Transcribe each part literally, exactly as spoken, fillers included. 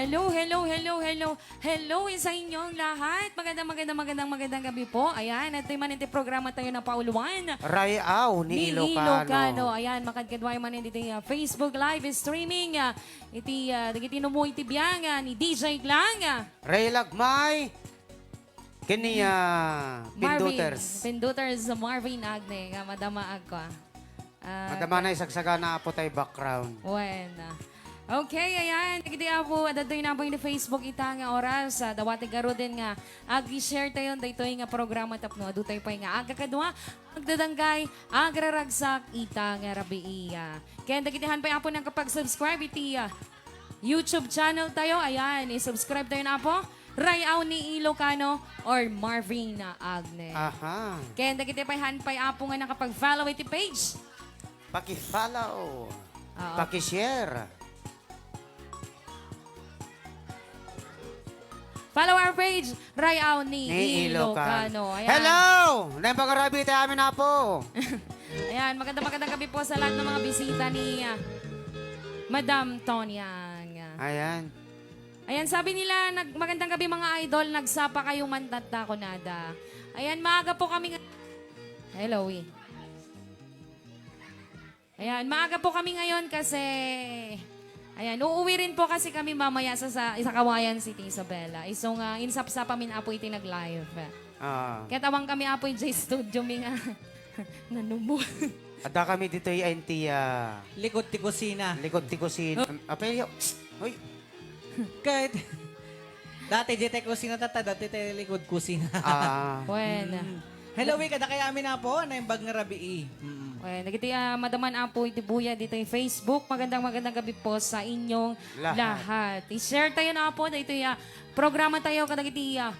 Hello, hello, hello, hello. Hello sa inyong lahat. Magandang, magandang, magandang, magandang gabi po. Ayan, ito'y man iti programa tayo na Pauluan Rayaw ni ni Ilocano. Ilocano. Ayan, makadkadway man iti, ah, Facebook live streaming. Ah, iti, ah, dagiti numo iti biang, ah, ni D J Glang. Ah. Ray Lagmay. Kini, ah, Marvin, Pinduters. Pinduters, Marvin Agne, nga madama ako, ah. Ah, Madama na isagsagana, Apo, tay background. Wen. Okay, ayan. Dagiti apo, adda tayo na po yung Facebook ita nga oras. Ah, dawati garuden nga ag-share tayo daytoy nga programa tapno adu tayo pay nga agkakadwa, agdadanggay, agraragsak ita nga rabii. Ken dagiti han pay apo nakapag-subscribe iti, ah, YouTube channel tayo. Ayan, i-subscribe tayo na po. Rayaw ni Ilocano or Marvin Agne. Aha. Ken dagiti pay han pay apo nga nakapag-follow iti page. Paki-follow. Oo. Paki-share. Follow our page, Rayaw ni Ni Ilocano. Ilocano. Ayan. Hello! Naimbag nga rabii ti amin, Apo. Ayan, magandang, magandang gabi po sa lahat ng mga bisita ni, ah, Madam Tonyang. Ayan. Ayan, sabi nila, nag-, "Magandang gabi, mga idol. Nagsapa kayo man tatta," kunada. Ayan, maaga po kami nga-, Hello, eh. Ayan, maaga po kami ngayon kasi, ayan, uuwi rin po kasi kami mamaya sa, sa, sa Kawayan City, Isabela. Isu nga, insapsap amin apo iti nag-live. Ah. Kaya tawang kami apo iti studio mi nga nanumo. Adda kami ditoy, ay, ti, ah, Likod ti kusina. Likod ti kusina. Oh. Apay, yo. Hoy. Kahit dati ditoy kusina tatta, dati tayo likod kusina. Ah. Wen. Mm. Hello, wi, kada kaya amin, Apo, naimbag nga rabii. Mm. Wen, dagiti, ah, madaman, Apo, iti buya ditoy Facebook. Magandang, magandang gabi po sa inyong Lahat. lahat. I-share tayo na, Apo, daytoy, ah, programa tayo, kadagiti, ah,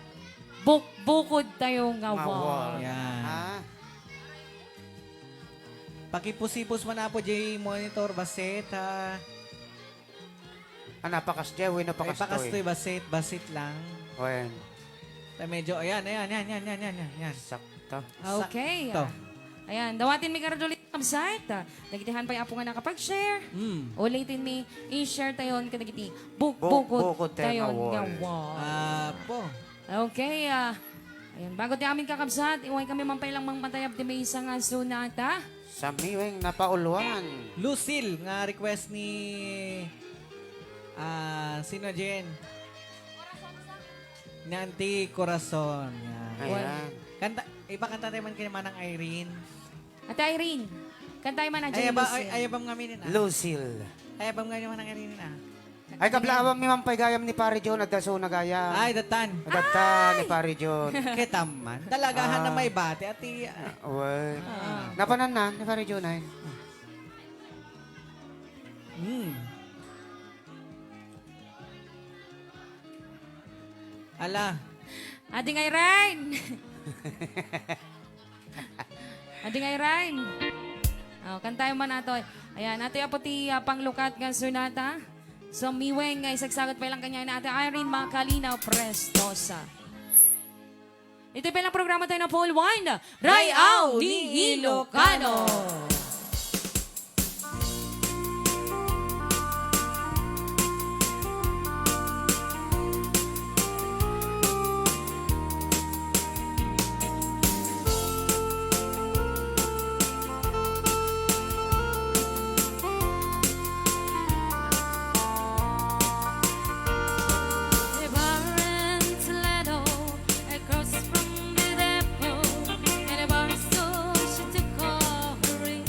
buk-, bukod tayo nga Nga wall. wall. Yan. Ha? Pakipusipos man, Apo, jay monitor, baset, ha? Ah, napakas jay, wen, Ay, napakas pakastoy, toy. basit, basit lang. Wen. Ta medyo, ayan, ayan, ayan, ayan, ayan, ayan, ayan. Sakto. Okay. Sakto. Ayan, dawatin mi karaduli, kabsat. Dagiti han pay apo nga nakapag-share. Mm. Ulitin mi, i-share tayon kadagiti buk-, Buk-, bukod bukod tayo tayo nga nga wall. wall. Apo. Okay, ah, ayan, bago ti amin kakabsat, iway kami man pay lang mangmatayab ti maysa nga sunata. Sa miweng napauluan. Lucille, nga request ni, ah, sino, Jen? Ni Auntie Corazon. Yan. Ayan. Kanta, ipakanta tayo man kay Manang Irene. Ate Irene, kantay man a Ay, Jane aba-, ay, Lucille. Ay, abam nga minin, ah. Lucille. Ay, abam nga naman ang Irene, ah. Ay, kabla, abam mi man pay gayam ni Pare John, adda so na gayam. Ay, datan. Adda ni Pare John. Kita man. Talaga, Ah. na may bati, ati, ah. Ah, well. Ah. Napanan na ni Pare John, ay. Hmm. Ala. Ading Irene! Ading Irene! Oh, kantayo man ato. Ayan, ato apo ti, ah, panglukat nga sunata. So, miweng nga isagsagat pa lang kanya na Ate Irene Macalina Prestosa. Ito pa lang programa tayo na Paul Wine. Rayaw ni Ilocano. Across from the depot, and a bar so she took off her ring.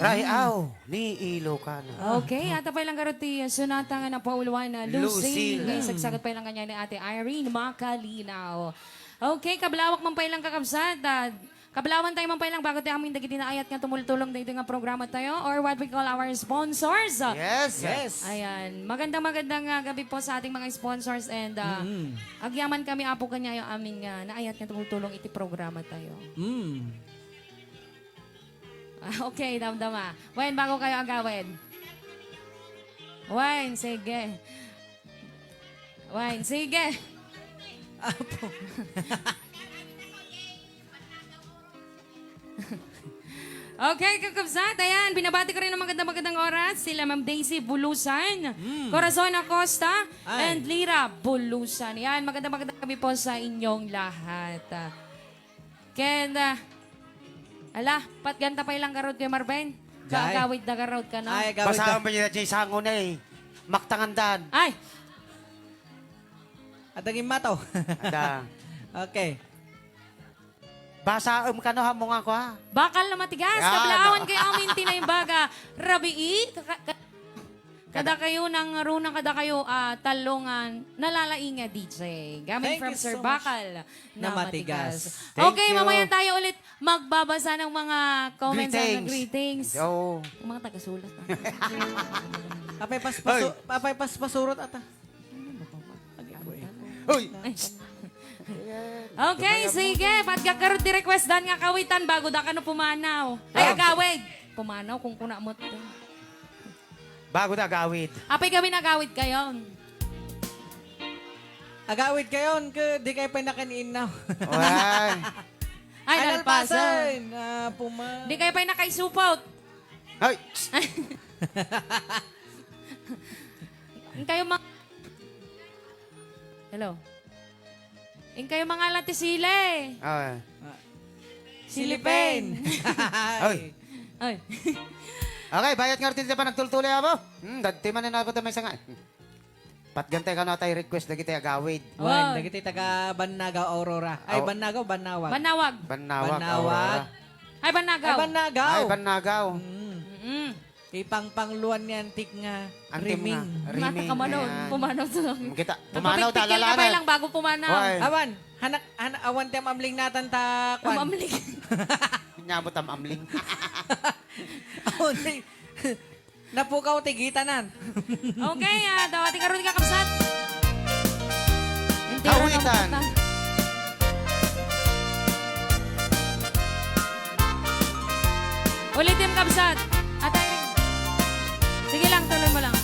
Rayaw ni Ilocano. Okay, adda pay lang garud ti sonata nga napauluan na Lucille. Lucille. Nga isagsagat pay lang kaniak ni Ate Irene Makalinaw. Okay, kablawak man pay lang, kakabsat. Ah, kablawan tayo man pay lang bago ti amin dagiti naayat nga tumultulong daytoy nga programa tayo, or what we call our sponsors. Yes. Yes. Ayan. Magandang, magandang, ah, gabi po sa ating mga sponsors and, ah, Mm. agyaman kami, Apo, kaniayo amin nga naayat nga tumultulong iti programa tayo. Mm. Ah, okay, damdama. Wen, bago kayo agawid. Wen, sige. Wen, sige. Apo. Okay, kakabsat, ayan, binabati ko rin ng magandang, magandang oras sila Ma'am Daisy Bulusan, Mm. Corazon Acosta, Ay. and Lira Bulusan. Yan, magandang, magandang gabi po sa inyong lahat. Ken, ah, ala, patganta pay lang garud, Kuya Marben. Jay. Kaagawid da garud kano. Ay, agawid da. Basaam met daydiay sango na eh. Maktangandan. Ay! Adda ngimmato. Adda. Okay. Basaam kano, ammo nga kua. Bakal na matigas, Yan. Kablaawan kayo amin ti naimbag a rabii, ka-, ka-, Kadakayo, nangruna kadakayo, ah, tallo nga nalalaing nga D J. Gamin Thank from you Sir so much. Bakal na Na matigas. matigas. Thank Okay, you. mamaya tayo ulit magbabasa ng mga comments and Greetings. greetings. Oo. Ang mga tagasulat, ah. Apay pas-, Hoy. pasu-, apay pas-, pasurot ata. Hoy! Ay, shh. Okay, sige. Patgakkarot di request dan nga kawitan bago da kano pumanaw. Ay, Ah. agawid. Pumanaw kung kuna mo. Bago da agawid. Apay kami nagawid kayon. Agawid kayon, ke, di kayo pa'y nakaniinnaw. Ay. Ay, Ay, nalpasan. nalpasan. Ah, puma- Di kayo pa'y nakaisupot. Ay. Ang kayo ma- Hello. Inkayo mangala ti sili. Ah. Ah. Sili Pain. Ay. Ay. Okay, bayat nga rito ti panagtultuloy, abo. Hmm, dati man na maysa nga. Patgantay kano tay request dagiti agawid. Wen, Wow. dagiti taga Bannagaw, Aurora. Ay, Aw- Bannagaw, Bannawag. Bannawag. Bannawag, Bannawag. Aurora. Ay, Bannagaw. Ay, Bannagaw. Ay, Bannagaw. Mm. Mm-mm. Ipangpangluan ni Antik nga Antik nga riming. riming. Mata ka manaw, Ayan. pumanaw sa Kita, pumanaw Napapikpik talaga ka pa na. lang bago pumanaw. Hoy. Awan, hanak, hanak, awan ti amamling natan ta, kwan. Amamling. Nyamo tam amling. Awan ti, napukaw ti gitanan. Okay, ah, daw, ati karon nga kabsat. Entero na Kawitan. mo ta. Ulitin, kabsat. Ate Irene. Sige lang, tuloy mo lang.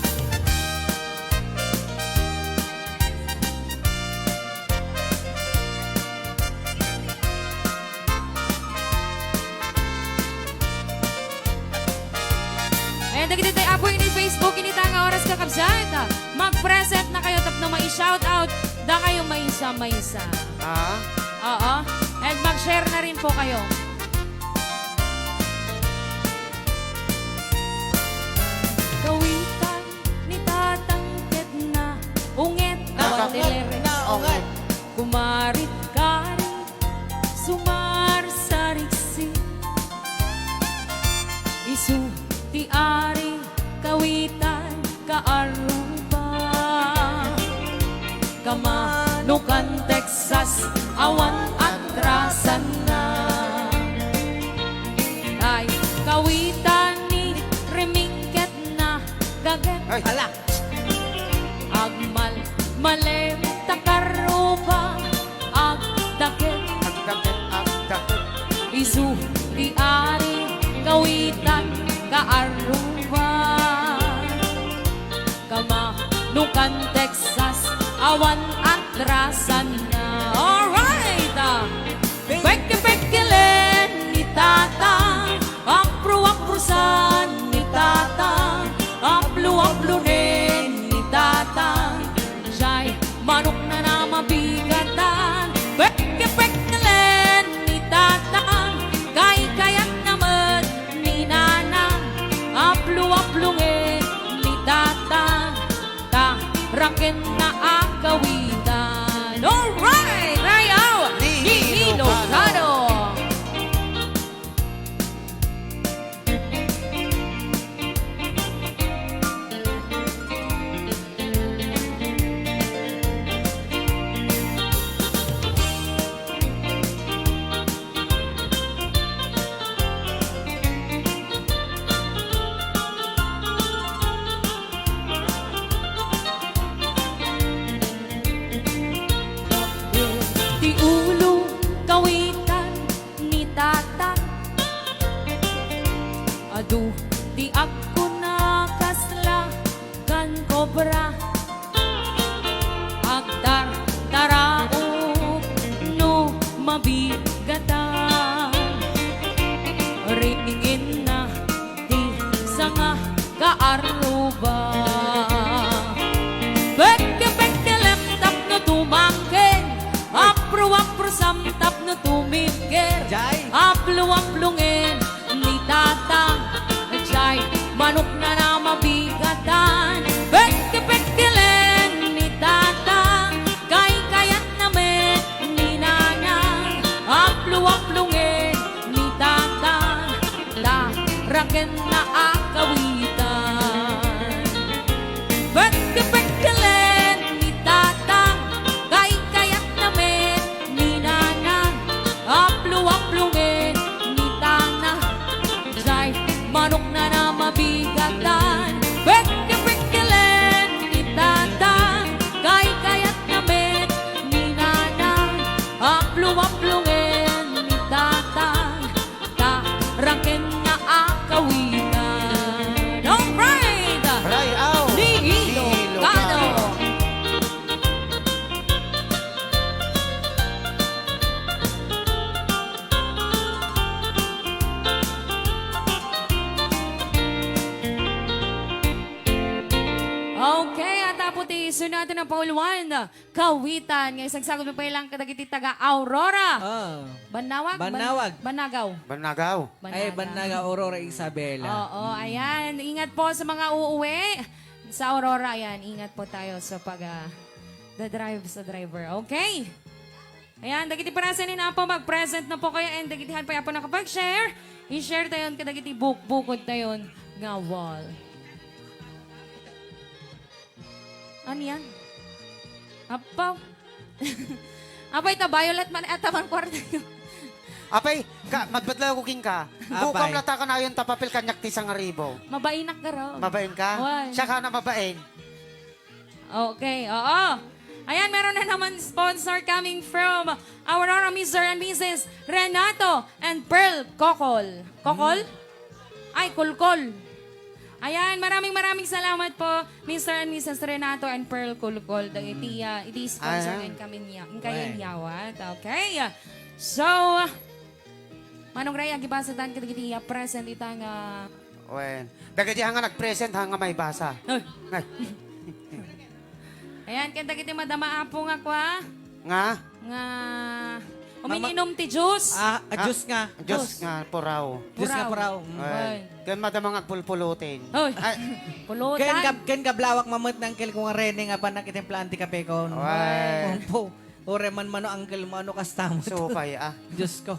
Ayan, dagiti tay apo ini Facebook, ini ta nga oras, kakabsat. Mag-present na kayo tapno mai-shout out da kayo maysa-maysa. Ah? Oo. And mag-share na rin po kayo. Kawitan ni Tatang ket naunget. Naunget, Awan ti lere. naunget. Kumarit-karit, sumarsariksi. Isu ti ari kawitan kaaruba. Kamanukan Texas, awan atrasanna. Tay kawitan ni Riming ket nagaget. Ay. Ala. Agmalmalem ta karuba, agdaket. Agdaket, agdaket. Isu ti ari kawitan kaaruba. Kamanukan Texas, awan atrasanna. Alright! Pekki-pekkilen ni Tatang, apru-aprusan ni Tatang, aplu-aplunen ni Tatang. Jay manokna na mabigatan, pekki-pekkilen ni Tatang, kaykayatna met ni Nanang, aplu-aplungen ni Tatang. Ta rakenna a kawitan. Alright! Rayaw ni Ilocano. Okay, at apo ti sunatan a pauluan, kawitan. Nga isagsagot mi pay lang kadagiti taga Aurora. Ah. Bannawag? Ban-, Bannawag. Bannagaw. Bannagaw. Ay, Bannagaw. Bannagaw, Aurora, Isabela. Oo, ayan. Ingat po sa mga uuwi sa Aurora. Ayan, ingat po tayo sa pag, ah, the drive sa driver. Okay? Ayan, dagiti present ni Apo, mag-present na po kayo. And dagiti han pay Apo nakapag-share, i-share tayon kadagiti buk-, bukod tayon nga wall. Ano yan? Apo. Apay, ta violet man, ata man kwarta yun. Apay, ka, madbadlaw ko king ka. Apay. Bukam na ta kanayon ta papel kanyak ti sangaribo. Mabainak garo. Mabain ka? Why? Siya ka na mabain. Okay, oo. Ayan, meron na naman sponsor coming from Aurora, Mister and Missus Renato and Pearl Kokol. Kokol? Hmm. Ay, Kulkol. Ayan, maraming, maraming salamat po, Mister and Missus Renato and Pearl Kulkol. Dagiti, ah, iti sponsor. Ayan. Ken kami niya, ken kayo. Right. Niyawat. Okay. So, Manong Ray, agibasa tan kadagiti, ah, present ita nga Wen. Dagiti nga nag-present, ha, nga maibasa. Ay. Ay. Ayan, ken dagiti madama, Apo, nga kua? Nga? Nga umiinom ti juice. Ah, ah, juice nga. Juice. Juice nga, puraw. Juice nga puraw. Puraw. Mm. Ay. Ay. Ken madama nga agpulpulutin. Ay. Ay. Pulutan. Ken gab-, ken gablawak mamet ni uncle ko nga Rene nga apan nakitimplahan ti kape kon. Ay. Kumpo. Uray man mano uncle mo, ano kasta mo? Supay, ah. Diyos ko.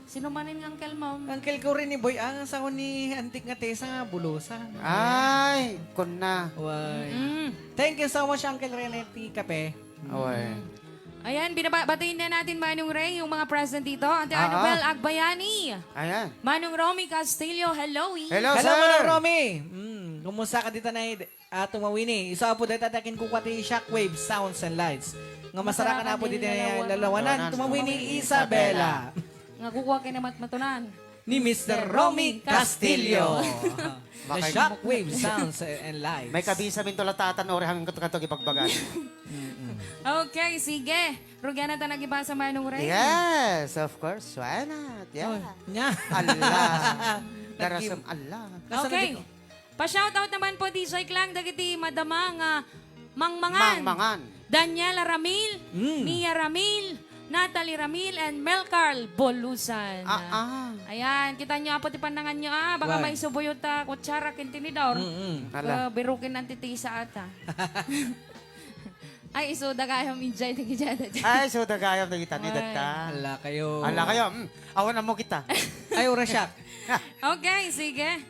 Sino manen nga uncle mo? Uncle ko rin ni Boy, ang asawa ni Antik nga Tessa nga bulusan. Ay, kunna. Way. Mm. Thank you so much, Uncle Rene, ti kape. Away. Mm. Ayan, binaba-, batiin na natin, Manong Ray, yung mga present dito. Ate Annabel Agbayani. Ayan. Manong Romy Castillo, hello, eh. Hello, sir. Hello, Manong Romy. Mm, kumusta ka dito, Nay? Ah, tumawini. Isu a pud dayta ti kinkukuan ti Shockwave Sounds and Lights. Nga masarakan a pud ditoy lalawanan. Lalawanan. Tumawini, Isabela. Nga kukuan ken ni matmatunan. Ni Mister Romy Castillo. The Shockwave Sounds and Lights. May kabisa minto latatan, ore, hangin kato-kato ipagbagan. Mm-mm. Okay, sige. Rugian na ta nagibasa, Manong Ray. Yes, of course. Why not? Yeah. Oh, nya. Allah. Darasem Allah. Okay. Pa-shoutout naman po, D J Clang, dagiti madama nga mangmangan. Mangmangan. Daniela Ramil, Mm. Mia Ramil, Natalie Ramil, and Melcarl Bolusan. Ah, ah. Ayan, kita nyo, apo, ti pannangan nyo, ah. Baka maisubo yo ta kutsara ken tinidor. Mm-mm. Ala. Ah, birukin ang titisa ata. Ay, isuda gayam, enjoy, nagijada. Ay, isuda gayam, nagita ni detta. Ala kayo. Ala kayo. Mm, awan mo kita. Ay, ura siya. Okay, sige.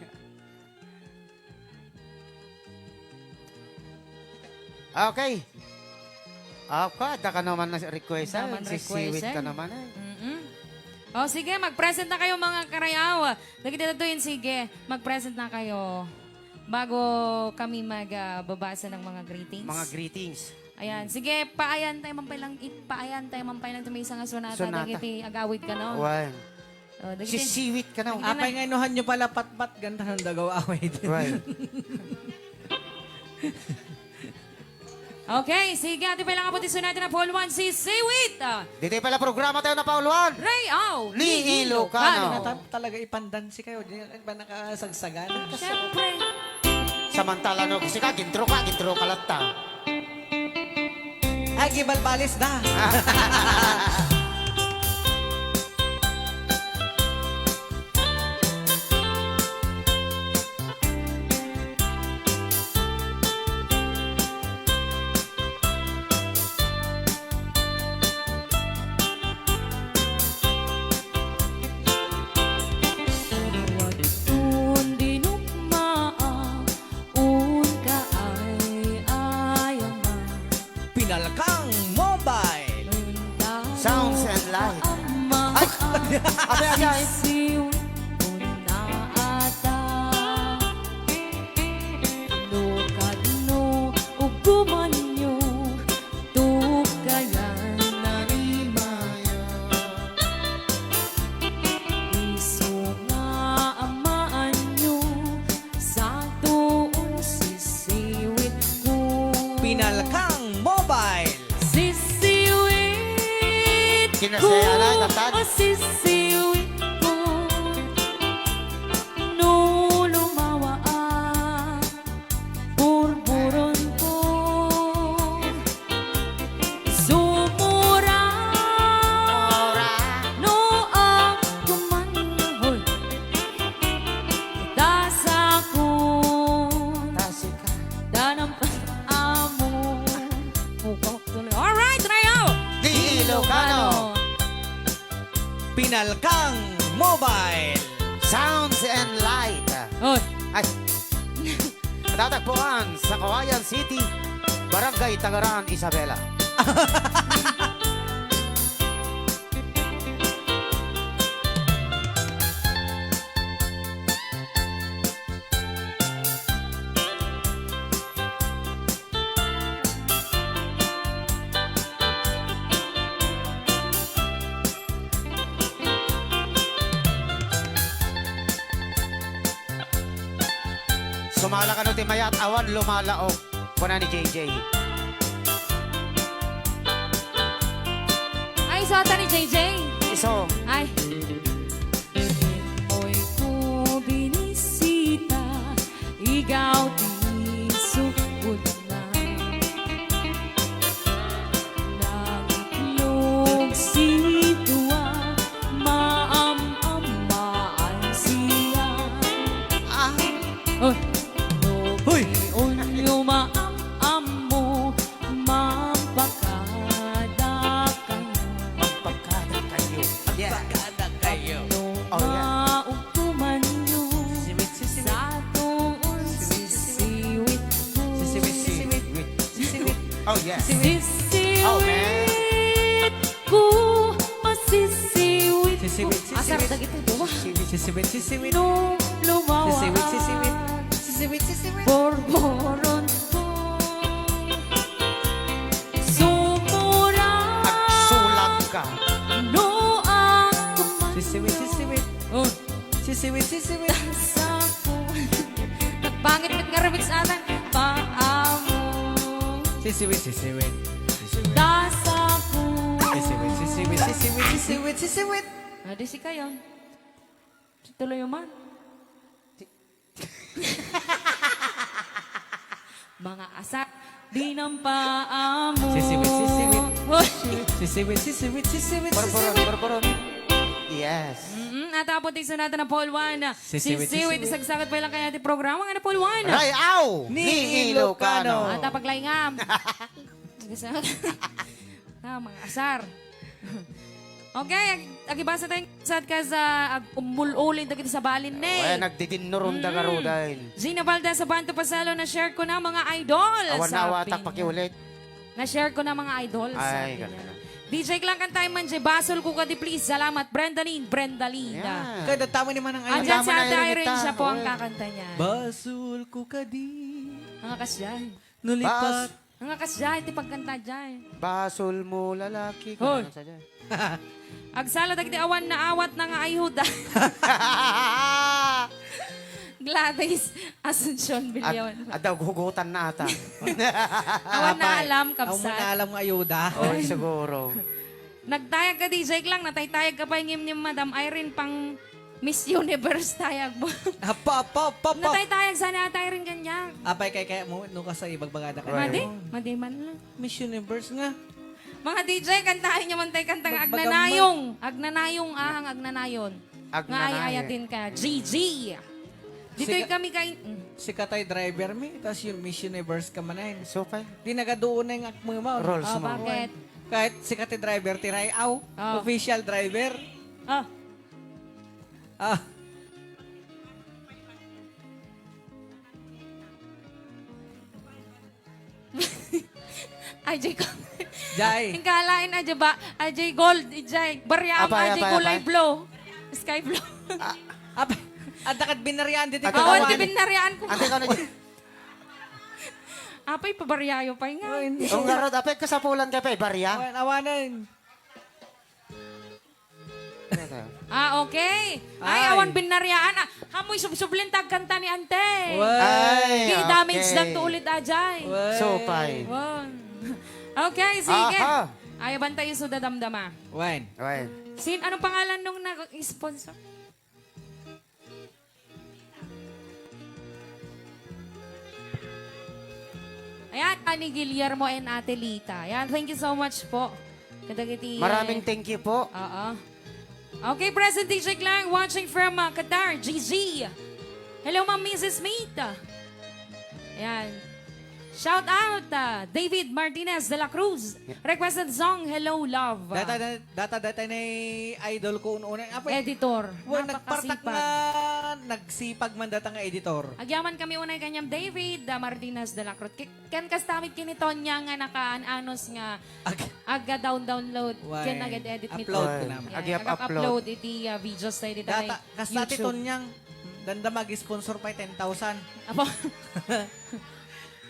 Okay. Apa, da ka naman na request, ah. Naman si request, Siwit ka eh. Naman, eh. Mm-mm. O, sige, mag-present na kayo, mga karayaw. Lagi dito yun, sige. Mag-present na kayo. Bago kami mag, ah, babasa ng mga greetings. Mga greetings. Ayan. Sige, paayan tayo man pala, it-, paayan tayo man pala ito may isang sonata. Sonata. Dagiti agawid ka, no? Wan. Oh, dagiti. Sisiwit ka na. Dagiti na. Apay nga inuhan nyo pala patpat, ganda ng dagaw away din. Right. Okay, sige, ati pala nga po ti sunatan na Paul Juan, si Siwit. Ah. Dito pala programa tayo na Paul Juan. Ray Au, ni Ilocano. Ilocano. Nga ta-, talaga ipandansi kayo. Di ba nakasagsagan? Siyempre. Samantala no, kasi ka, gintro ka, gintro ka latta. Ay, gibalbalis da. Wadton dinukmaak, unka ay ayama. Pinalkang Mobile. Sounds and light. Ay! Abi, abi, ay! Sisiw, unta ata. No kadno, ugumanyo, tukayan na ni Maya. Isu nga amaanyo, satuon sisiwit ko. Pinalkang Mobile. Sisiwit ko. Kinasaya na, tatan. O sisiwit ko. No lumawa a, burburon ko Pinalkang Mobile. Sounds and Light. Oy. Ay. Natatagpuan sa Cauayan City, Barangay Tagaran, Isabela. Sumala kano ti mayat, awan lumalaok. Kuna ni J J. Ay, isu ata ni J J. Isu. Ay. Oy ko binisita, igaw ti sukod na. Nangitlog si Dua, maam-amaan siya. Ah. Oy. Hoy! Noon niyo maam-ammo, mampakada kayo. Mampakada kayo. Yeah. Mampakada kayo. Tapno Oh, yeah. maugtuman niyo Sisiwit, sisiwit. Sa tuon Sisiwit, sisiwit. sisiwit ko. Sisiwit, sisiwit. Sisiwit. Oh, yeah. Sisiwit Oh, man. ko, masisiwit ko. Sisiwit, Asar sisiwit. dagiti Dua. Sisiwit, sisiwit. No lumawa. Sisiwit, sisiwit. Sisiwit, sisiwit. Borboron ko. Sumura. Agsulag ka. No ang kuman Sisiwit, sisiwit. Oh. Sisiwit, sisiwit. Sa ko. Nagbangit met nga remix ata. Paamo. Sisiwit, sisiwit. Sisiwit. Dasa ko. Sisiwit, sisiwit, sisiwit, sisiwit, sisiwit. Adi si kayon. Tuloy man. Mga asar, dinampaamo. Sisiwit, sisiwit. Hoy. Sisiwit, sisiwit, sisiwit, Borboron, sisiwit. borboron. Yes. Mm-mm. At tapos, isu naton a Paul Juan. Sisiwit, Sisiwit, sisiwit. Isagsagat pa lang kaya ti programa nga na Paul Juan. Ray-aw Ni ni Ilocano. Ilocano. At apaglaingam. Ah, mga asar. Okay, ag-, agibasa tayo sad kas, ah, ag-, umul-ulin dagiti sabalin, ne. Ay, nagdidinnuron da Mm. garudain. Gina Valdez Abanto Pasalo, na-share ko na, mga idol. Awan na, sabi awatak niya. Pakiulit. Na-share ko na, mga idol, Ay, sabi ganda niya. na. D J Clang, kantahin man, J, basol ko kadi, please. Salamat, Brendalyn, Brendalyn. Yeah. Kaya dataman ni Manang Andyan Andam si na Ate iring Irene, ita. siya po ang Oy. kakanta niya. Basol ko kadi. Ang akas dyan. Nulipat. Bas- Ang akas dyan, iti pagkanta dyan. Basol mo, lalaki. Hoy. Ano sa dyan? Agsala dagiti awan naawat na nga ayuda. Gladys Asuncion Ad-, Villawan. Adda hugutan na ata. Awan na Apay, alam, awan kabsat. na alam nga ayuda. Oy, siguro. Nagtayag ka, D J Clang, nataytayag ka pay ngem ni Madam Irene pang Miss Universe tayag mo. Apa, apa, apa, apa. Nataytayag sana Ate Irene kaniak. Apay, kay, kay mo, no, kasi ibagbagada ka Right. Madi? na. Madi man lang. Miss Universe nga. Mga D J, kantahin niyo man tayo kanta nga Mag-, Agnanayong. Agnanayong, ahang agnanayon. Nga ay Agnanayon. ayatin ka. G G. Ditoy Sika-, kami kay, mm. sikatay driver mi, tas yung Miss Universe ka man ay. So, kay? Di nagaduon na yung akmo mo. Rules Oh, mo. bakit? Kahit sikat ti driver ti Ray-aw, Oh. official driver. Oh. Ah. Ajay ko. Jay. Ingkalain, ajay ba? Ajay Gold, ajay. Barya ang Apay, ajay apay, kulay apay. blue. Sky blue. Ah. Apay, adda kad binarian dito Ate, Awan, Kawan. di binarian ko. Ate, Kawan, Apay, pabaryayo pay nga. Ay, hindi. O nga, Rod, apay, kasapulan ka pa, eh, barya. Awan, awanan. Ah, okay. Ay, Ay. awan binnaryaan. Ah, hamoy subsublin tagkanta ni Ante. Wen. Ay, Di damage okay. lang to ulit, ajay. Wen. Supay. Wen. Okay, sige. Aha. Ay, bantay yung sudadamdama. Wen. Wen. Sin, anong pangalan nung nag-sponsor? Ayan, Ani Guillermo and Ate Lita. Ayan, thank you so much po. Kadagiti, Maraming thank you po. Oo. Okay, present D J Clang, watching from, uh, Qatar, G G. Hello, Ma'am Missus Smith. Ayan. Shout out, ah, David Martinez de la Cruz. Requested song, Hello Love. Data, data, data na idol ko unay. Apo, editor. Well, nagpartak napakasipag. Nga, nagsipag man data nga editor. Agyaman kami unay kaniam David, ah, Martinez de la Cruz. Ki-, ken kasta met ken ni Tonya nga nakaan-anos nga ag-, aga-down-download. Wen, ken nag-edit met. Upload ko naman. Ag-upload iti, ah, videos tayo dito. Data, kasta ti Tonyang, dandam mag-sponsor pa ten thousand. Apo.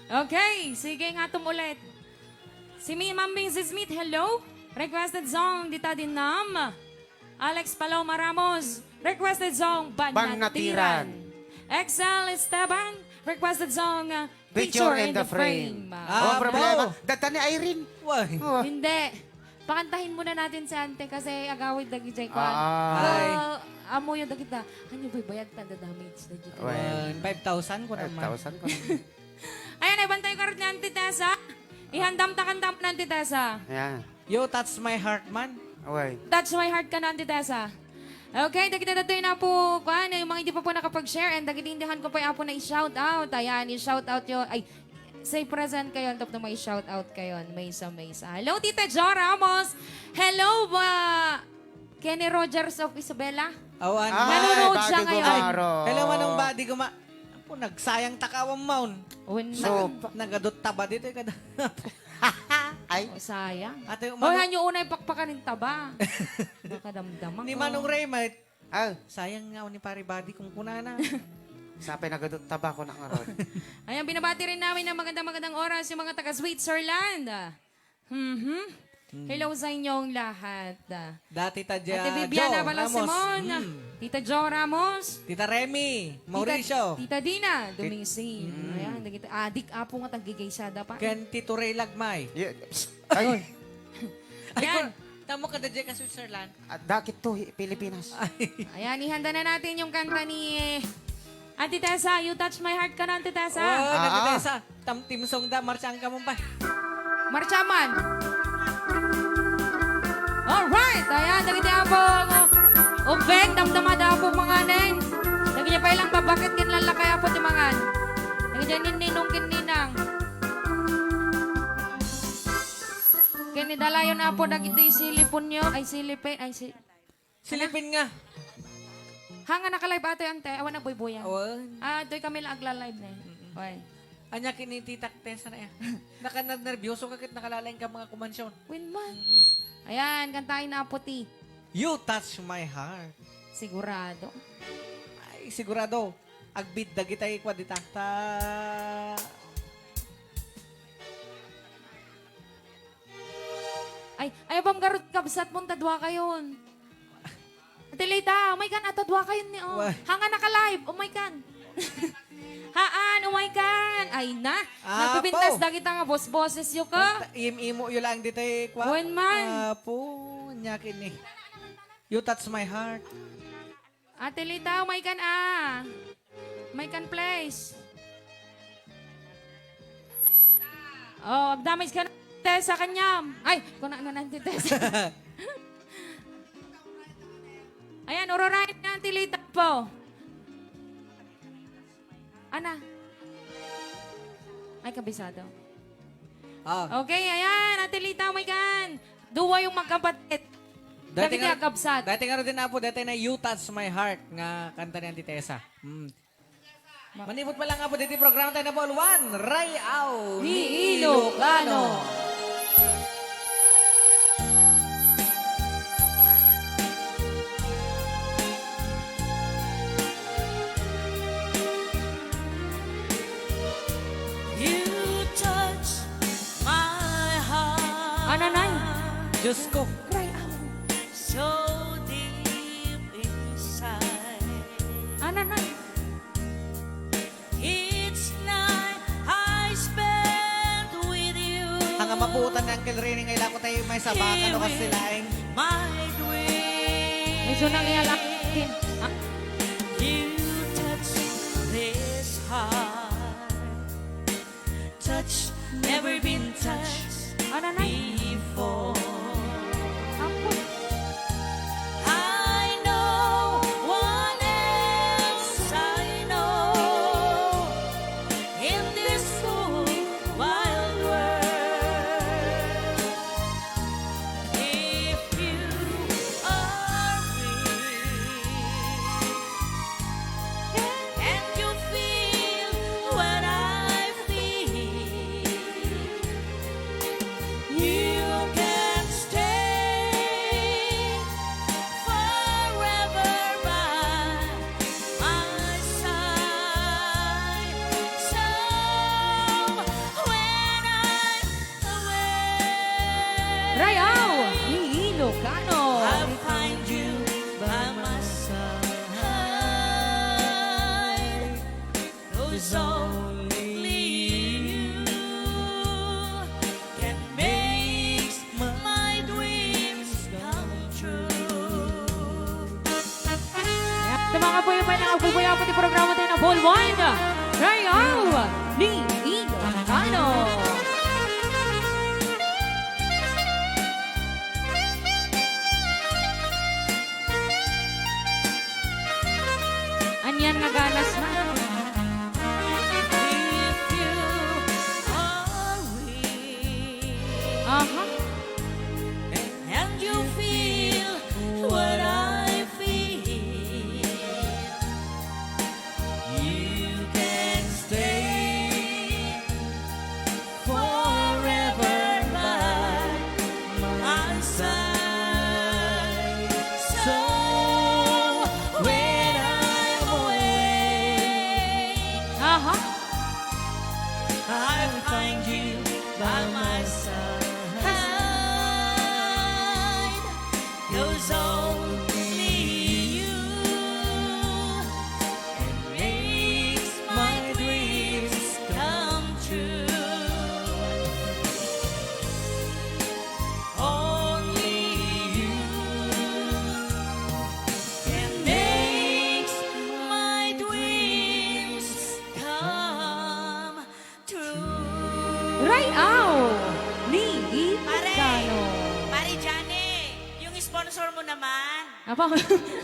Okay, sige nga tum ulit. Si Mi-, Ma'am Missus Smith, hello. Requested song, Dita Dinam. Alex Paloma Ramos, requested song, Bannatiran. Bannatiran. Excel Esteban, requested song, uh, Picture in the Frame. Ah, problema. Data ni Irene. Why? Oh. Hindi. Pakantahin muna natin si Ante kasi agawid dagiti kuan. Ah. Ay. Ah, amuyo dagita. Ano ba bayad ta damage dagita? Well, five thousand ko naman. Five thousand ko naman. Ayan, ay bantay ka rin ni Auntie Tessa. Ihandam ta kanta mo na, Auntie Tessa. Ayan. You touch my heart man. Okay. Touch my heart ka na, Auntie Tessa. Okay, dagiti datoy na po, kuan, yung mga hindi pa po nakapag-share, and dagiti indihan ko po, apo na i-shout out. Ayan, i-shout out yo. Ay, say present kayo, tapno may shout out kayo. Maysa, maysa. Hello, Tita Jo Ramos. Hello, ba? Kenny Rogers of Isabela. Awan. Ay, nanonood siya ngayon. Ay, hello, Manong Badi, kuma-, ako, nagsayang takawang maun. Wen. So, nag-, nagadot taba dito, eh, kada. Ay. Oh, sayang. Ate, Hoy, Manong, hanyo unay pakpakan yung taba. Makadamdama ko. Ni Manong Raymond. Ah. Sayang nga, ni Pare Badi, kung kunana. Sapay nagadot taba ko na nga ron. Ayan, binabati rin namin ng magandang, magandang oras yung mga taga Switzerland. Mhm. Mm. Hello sa inyong lahat. Dati Tita Ate Viviana Jo Ramos. Balasimon, mm. Tita Jo Ramos. Tita Remy, Tita, Mauricio. Tita Dina Ti-, Dumingsing. Mm. Ayan, nagita-, adik apo nga tagigaysada pa. Ken Tito Ray Lagmay. Yeah. Psst. Ay. Ay, ayan. Kun, tamo ka da ka Switzerland. Ah, dakit to, hi-, Pilipinas. Ay. Ayan, ihanda na natin yung kanta ni Auntie Tessa, You Touch My Heart ka na, Auntie Tessa? Oh, Auntie Tessa. Tam-, timsong da, marchang ka mo ba? Marcha man. Alright, ayan, dagiti apo, ubek, damdama da apo manganen. Dagiti pa ilang babakit, kin lalakay apo ti mangan. Dagiti ninninong, kin ninang. Kin idalayon apo, dagiti silipon nyo, ay silipin, ay si- Silipin nga. Ha, nga naka-live atoy, ante. Awan nagbuybuyan. Awan. Ah, doy kami lang agla-live na eh. Mm-mm. Oy. Anya kinititak, te, sana ya. Naka-, nerbiyoso ka ket nakalalaing ka mga kumansyon. Wen man. Mm-mm. Ayan, kantahin na puti. You touch my heart. Sigurado. Ay, sigurado. Agbid dagitay kwa dita. Ta- Ay, ay, abam garot kabsat mo, tadwa kayon. Ate Lita, umay kan, ah, tadwa kayon ni, oh. Why? Hanga naka-live, umay kan. Haan, umay kan. Ay na, apo. Nagpipintas dagita nga bos-boses yo ka. Basta im-imo yo lang dito eh, kwa. Wen man. Apo, nyakin eh. You touch my heart. Ate Lita, umay kan, ah. Umay kan, please. Oh, agdamage ka na, Tessa, kanyam. Ay, kuna na, Auntie Tessa. Ayan, ururain na, Auntie Lita po. Ana. Ay, kabisado. Ah. Okay, ayan, Auntie Lita, umay kan. Duwa yung magkapatid. Dati nga, agkabsat. Dati nga rin din, apo, dati na You Touch My Heart nga kanta ni Auntie Tessa. Mm. Ma- Manipot pa lang, apo, dito programa tayo na po, One, Rayaw ni Ilocano. You touch my heart. Ananay. Diyos ko. Cry out. So deep inside. Ananay. Each night I spend with you. Ang mapuutan ni Uncle Rene nga ilako tayo may sabaka no kasi laing. My dream. Medyo nang ialak-, ah. You touch this heart. Touch never been touched before. Apo. I know what else I know in this whole Kayo pay nga agpupuyat ti programa tayo na Ball Wine. Trial ni Ilocano. Anian nga ganas na. If you are weak, aha, and you feel what I feel, you can stay forever by my side. So when I'm away, aha, I find you by my side. 'Cause only you can make my dreams come true. Only you can make my dreams come true. Rayaw ni Pare, Ilocano. Pare Johnny, yung sponsor mo naman. Apa?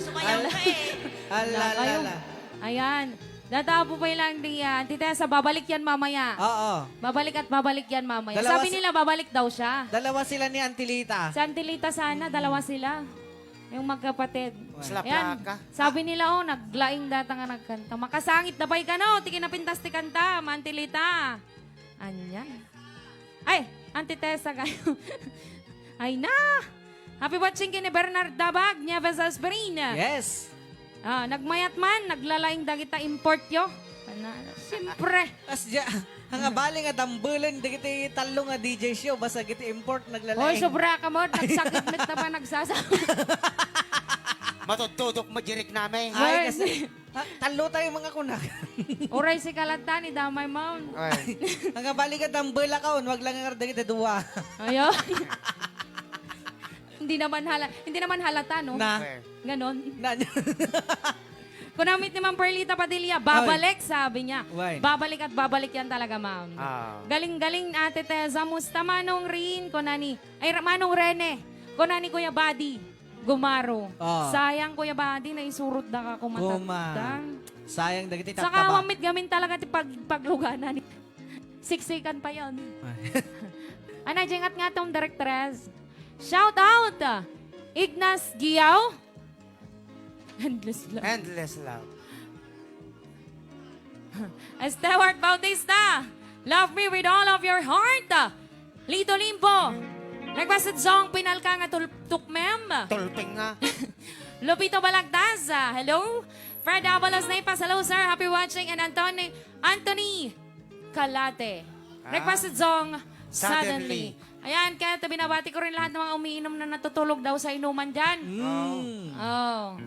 Sumayaw ka eh. Ala, ala, kayo. Ala. Ayan. Dadapo pa lang di yan. Tita, sa babalik yan mamaya. Oo. Babalik at babalik yan mamaya. Dalawa Sabi si-, nila, babalik daw siya. Dalawa sila ni Auntie Lita. Si Auntie Lita sana, dalawa sila. Yung magkapatid. Mas Ayan. Laplaka. Sabi nila, oh, naglaing data nga nagkanta. Makasangit na pa'y kano, ti kinapintas ti kanta, Auntie Lita. Anyan. Ay, Auntie Tessa kayo. Ay na! Happy watching kini Bernard Dabag, Nieves Aspirin. Yes. Ah, nagmayat man, naglalaing dagita import yo. Ano, siyempre. As dya, nga bali nga dambelen dagiti tallo nga D J show, basta giti import naglalaing. Hoy, sobra ka mo, nagsakit met na ba nagsasa-. Matudtudok mo, jirik nami. Ay, Ay, kasi, ha, tallo tayo mga kunak. Uray si Kalatan, idamay mo. Ay. Nga bali nga dambela ka, wag lang nga dagiti dua. Ayo. Hindi naman hala-, hindi naman halata, no? Na. Okay. Ganon. Na. Kunamit ni Ma'am Perlita Padilla, babalik, sabi niya. Why? Babalik at babalik yan talaga, ma'am. Ah. Galing-galing, Ate Tessa. Musta, Manong Rin? Kunani, ay, Ra-, Manong Rene. Kunani, Kuya Buddy. Gumaro. Ah. Sayang, Kuya Buddy, naisurot da ka kumatagda. Sayang, dagiti Saka tattaba. Wamit gamin talaga ti pag-, pagluganan. Siksikan pa yon. Ay. Ana, jingat nga tong directress. Shout out! Ignas Giaw. Endless love. Endless love. Stewart Bautista, love me with all of your heart. Lito Limpo, requested song, Pinalka nga Tul-, Tukmem. Tulping nga. Lupito Balagtas, ah, hello. Fred Abalos Naipas, hello sir, happy watching. And Anthony, Anthony Kalate. Ah. Requested song, Suddenly. Suddenly. Ayan, kaya binabati ko rin lahat ng mga umiinom na natutulog daw sa inuman dyan. Mm. Oh.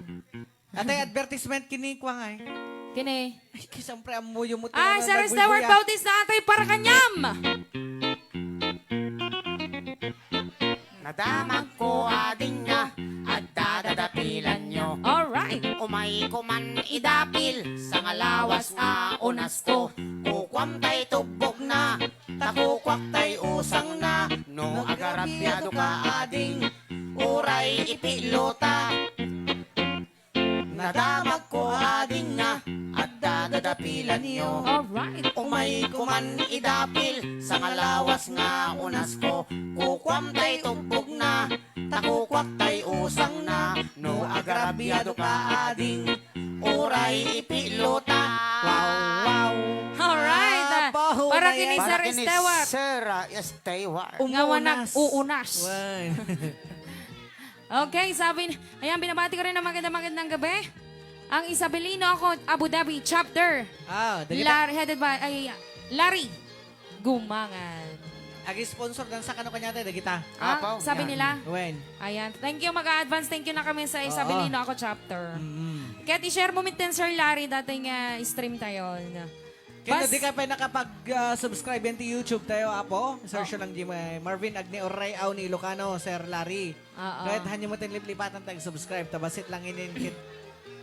Atay advertisement kini, kuwang ay. Kini. Ay, siyempre, amuyo mo. Ah, tinangan Sir Stewart nagbubuya. Bautista, atay para kanyam. Nadamag ko ading nga, adda dadapilan nyo. Alright. Umay ko man idapil, sa ngalawas nga unas ko. Kukuam tay tubbog na, takukuak tay usang na. No agrabyado ka ading, uray ipilota. Nadamag ko ading nga adda dadapilan yo. Alright. Umay ko man idapil sa ngalawas nga unas ko. Kukuam tay tubbog na, takukuak tay usang na. No agrabyado ka ading, uray ipilota. Wow, wow. Alright. Ah, baho Para na kini yan. Sir Para kini Stewart. Sir, ah, Stewart. Nga wa Umunas. Nag-uunas. Wan. Okay, sabi ni, ayan, binabati ko rin ang magandang, magandang gabi. Ang Isabelino ako, Abu Dhabi, chapter. Ah, dagita. Lar-, headed by, ay, Larry Gumangan. Agi-sponsor dan sa kano kanya tayo, dagita. Ah, Apaw, sabi yan. Nila? Wen. Ayan. Thank you, mag-advance. Thank you na kami sa Oo. Isabelino ako, chapter. Mm-mm. Kaya i-share mo, mitten, Sir Larry, dating, ah, stream tayo. Kaya Bas- di ka pa nakapag, ah, subscribe yan ti YouTube tayo, apo. Search Oh. lang di may Marvin Agne Orray, aw ni Ilocano, Sir Larry. Oo. Kahit hanyo mo tin liplipatan tag subscribe, tabasit lang inin kit.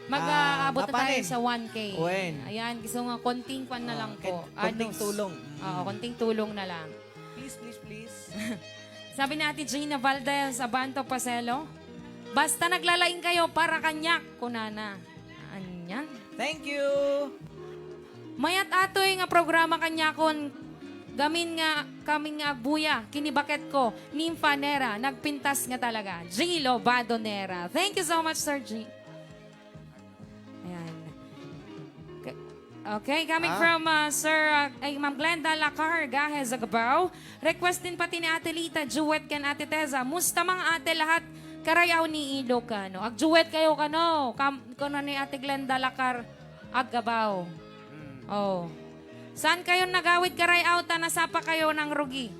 Mag-aabot na tayo sa one K. Wen. Ayan, gusto nga konting kwan na lang po. Konting tulong. Oo, konting tulong na lang. Please, please, please. Sabi ni Ate Gina Valdez, Abanto Paselo, "Basta naglalaing kayo para kaniak," kunana. Anyan. Thank you. Mayat atoy nga programa kaniakon, gamin nga, gamin nga agbuya, kini baketko, Nympha Nera, nagpintas nga talaga. G Lobado Nera. Thank you so much, Sir G. Ayan. Ka-, okay, coming from, uh, Sir, uh, ay, Ma'am Glenda Lacar Gajes Agabao. Request din pati ni Ate Lita, duet ken Ate Teza. Musta, mga ate, lahat? Karayaw ni Ilocano. Ag-duet kayo kano? Kam-, kuno ni Ate Glenda Lacar Agabao. Oh. Saan kayo nagawid, karayaw, ta nasapa kayo ng rugi?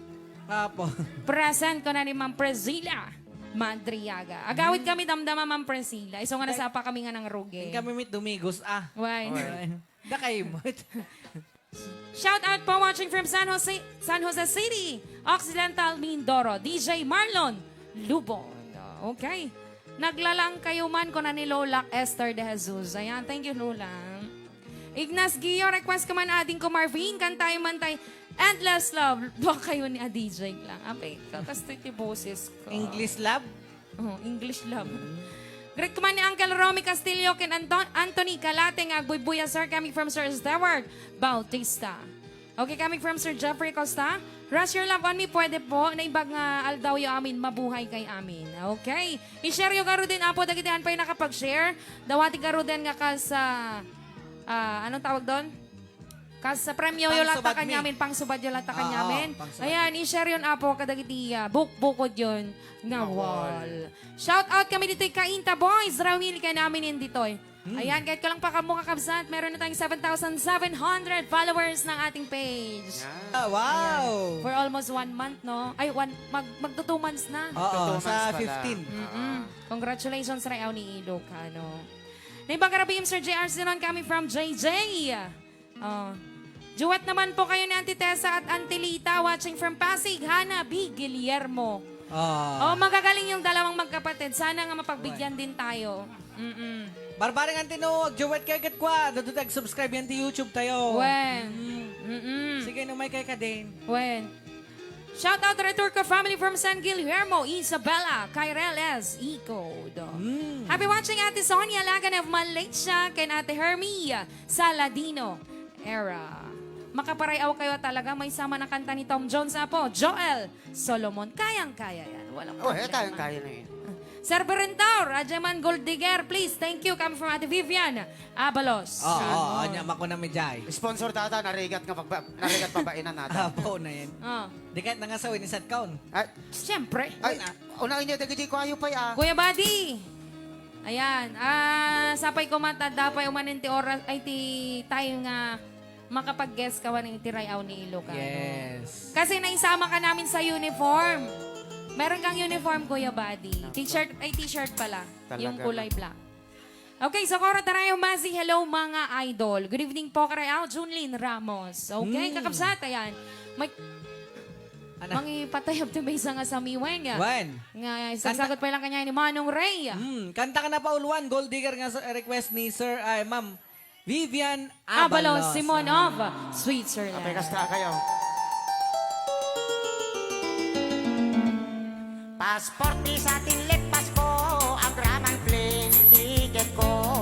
Apo. Present, kuno ni Ma'am Priscilla Madriaga. Agawid kami, damdama, Ma'am Priscilla. Isu nga nasapa kami nga ng rugi. Kami mit dumigos, ah. Why? Oy. Dakay mo. Shout out po, watching from San Jose, San Jose City, Occidental Mindoro, D J Marlon Lubon. Okay. "Naglalang kayo man," kuno ni Lola Esther de Jesus. Ayan, thank you, Lola. Ignas Gio, request ko man, ading ko Marvin, kantayo man tay Endless Love. Dua kayo ni a D J lang. Apay, kakastoy ti boses ko. English love? Oh, English love. Greet ko man ni Uncle Romy Castillo ken Anton-, Anthony Calate nga agbuybuya, sir, coming from Sir Stewart Bautista. Okay, coming from Sir Jeffrey Costa. "Rush your love on me," pwede po. Naimbag nga aldawyo amin, mabuhay kay amin. Okay. I-share yo garuden, apo, dagiti an pay nakapag-share. Dawati garuden nga kas, ah, ah, anong tawag doon? Kas, ah, premyo yo latta kanyamin, pangsubad yo latta kanyamin. Ayan, i-share yon, apo, kadagiti, ah, bukbukod yon nga wall. Shout out kami ditoy, Kainta Boys, Ramil, kanamin ditoy. Ayan, kahit ko lang pa kamo, kakabsat, meron na tayong seven thousand seven hundred followers ng ating page. Ah, wow! Ayan. For almost one month, no? Ay, one, mag, magto two months na. Oo, sa fifteen. Mm-mm. Congratulations, Rayaw ni Ilocano. Naimbag nga rabii, Sir J R Sinon, coming from J J. Oh. Duet naman po kayo ni Auntie Tessa at Auntie Lita, watching from Pasig, Hana B Guillermo. Ah. Oh, magagaling yung dalawang magkapatid. Sana nga mapagbigyan din tayo. Mm-mm. Barbaring Auntie No, duet kayo ket kwa. Dadut ag-subscribe yan ti YouTube tayo. Wen. Mm. Mm-mm. Sige, numay kayo ka din. Wen. Shout out to Returco family from San Guillermo, Isabela, Kyrel S. Icod. Mm. Happy watching, Ate Sonia Lagan of Malaysia, ken Ate Hermia Saladino Era. Makaparayaw kayo talaga, may sama na kanta ni Tom Jones, apo. Joel Solomon, kayang-kaya yan. Walang problema. Oh, eh, kayang-kaya na yun. Sir Berentor, Ajeman Gold Digger, please. Thank you. Coming from Ate Vivian Abalos. Oo, oo, anya, mako na mi jay. Sponsor tata, narigat nga pagba-, narigat pabainan nata. Apo na yan. Oh. Di kahit nangasaw, inisat kaon. Ay, siyempre. Ay, una inyo, dagiti ko ayo pay, ah. Kuya Buddy. Ayan. Ah, sapay ko man, adda pay umanen ti oras, ay, ti time nga makapag-guest ka iti Rayaw ni Ilocano. Yes. Kasi naisama ka namin sa uniform. Meron kang uniform, Kuya Buddy. T-shirt, ay, t-shirt pala. Talaga, yung kulay black. Okay, Socorro Tarayo Masi, hello, mga idol. Good evening po, Karayaw, Junlin Ramos. Okay, kakabsat, ayan. May, ano? Mangipatayab ti maysa nga samiweng, ah. Wen. Nga, isagsagot pa lang kanya ni Manong Ray. Hmm, kanta ka na pa, Ulwan, Gold Digger nga sa-, request ni Sir, ay, Ma'am Vivian Abalos, Abalos. Simon of Switzerland. Apay, kasta kayo. Passport, visa, tinlet, Pasko, agraman plane ticket ko.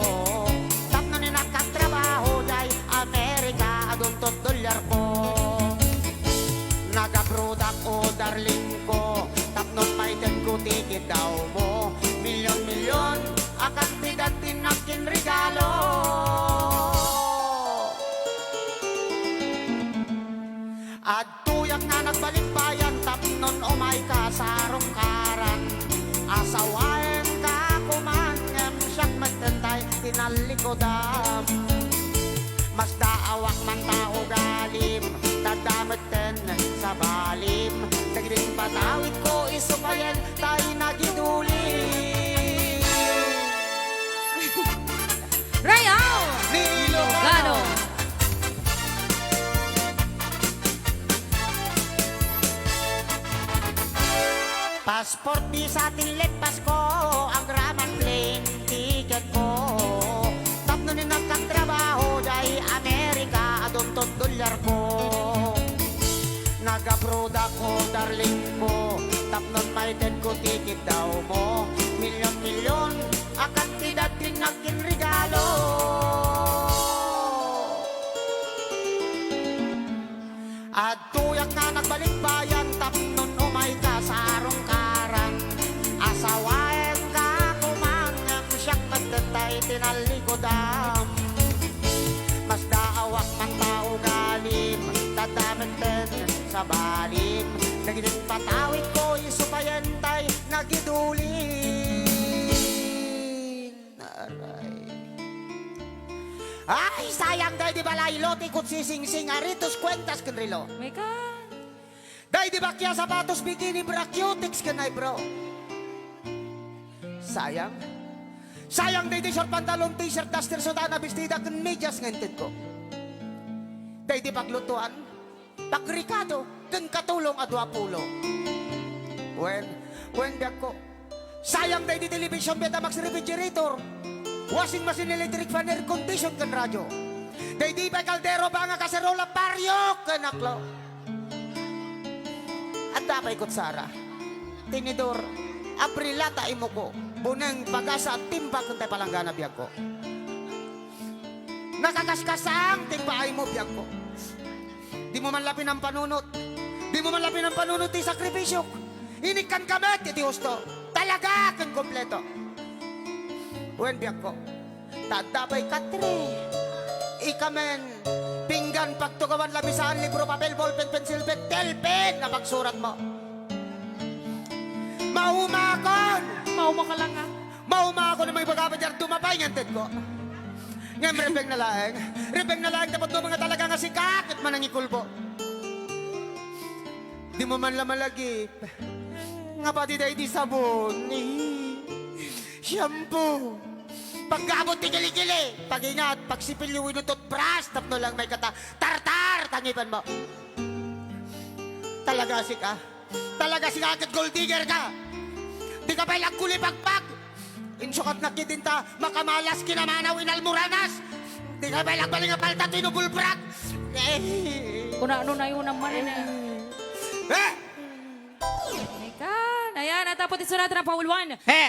Tapno ni nakagtrabaho jay Amerika, adunto dolyar ko. Nagabrodak o darling ko, tapno payten ko ti kiddaw mo. Milyon-milyon a kantidad ti nakinregalo. Adtoyak nga nagbalikbayan tapnon umayka sa Rungkaran. Asawaenka koman ngem siak met ti tinallikudam. Masdaawak man ta ugalim, ta adda met ten sa balim. Dagiti patawidko isu payen tay nagiduli. Rayaw! Ni Ilocano. Passport, visa, tinlet, Pasko, agraman plane ticket ko. Nagkatrabaho jay Amerika, adunto dollar ko. Nagaprodak ko, darling ko, tapnon maitedko ti kiddawmo. Milyon-milyon a kantidad ti nagkinregalo. Adtoyak nga nagbalikbayan tapnon umayka sa arungkaran. Asawaenka koma ngem siak met tay tinallikodam. Masdaawak man ta ugalim, ta adda metten sa balim. Dagiti patawidko isu pay entay nagidulin. Aray. Ay, sayang daydi balaylo ti kutsisingsing a ritos kuentas ken relo. Mika. Daydi bakia sapatos, bikini, bra, cutics ken eyebrow. Sayang. Sayang daydi short pantalon, t-shirt, duster, sutana, bestida ken medias nga intedko. Daydi paglutuan, pagrekado, ken katulong a dua pulo. Wen, wen, biagko. Sayang daydi television, Betamax, refrigerator, washing machine, electric fan, air condition, ken radio. Daydi pay kaldero, banga, kaserola, paryo, ken aklo. Adda pay kutsara, tinidor, abrila ta imuko, buneng, pagasa, timba, ken tay palanggana, biagko. Nakakaskasang ti impaaymo, biagko. Dimo man la pinampanunot. Dimo man la pinampanunot ti sakripisiok. Inikkanka met iti husto. Talaga ken kompleto. Wen, biagko. Ta adda pay katre. Ikamen. Pinggan, pagtugawan, lamisaan, libro, papel, ballpen, pensilpen, telpen a pagsuratmo. Maumakon! Maumaka la nga. Maumakon a maibaga pay diay dumapay nga intedko. Ngem ripengna laeng. Ripengna laeng ta pudno nga talaga nga sika ket manangikulbo. Dimo man la malagip nga padi daydi sabon, eh, shampoo, paggabu ti kilikili, pagingat, pagsipilyo wenno toothbrush tapno laeng maikkat a tartar ta ngipenmo. Talaga sika. Talaga sika ket gold digger ka. Dika pay la agkulipagpag. Insukat na kidinta, makamalas, kinamanaw, inalmoranas. Dika pay la agbalin nga palta, tinubulbrak. Eh. Kuna no nayo naman, eh. Eh! Ika, ayan, natapo ti sunat na pauluan. He!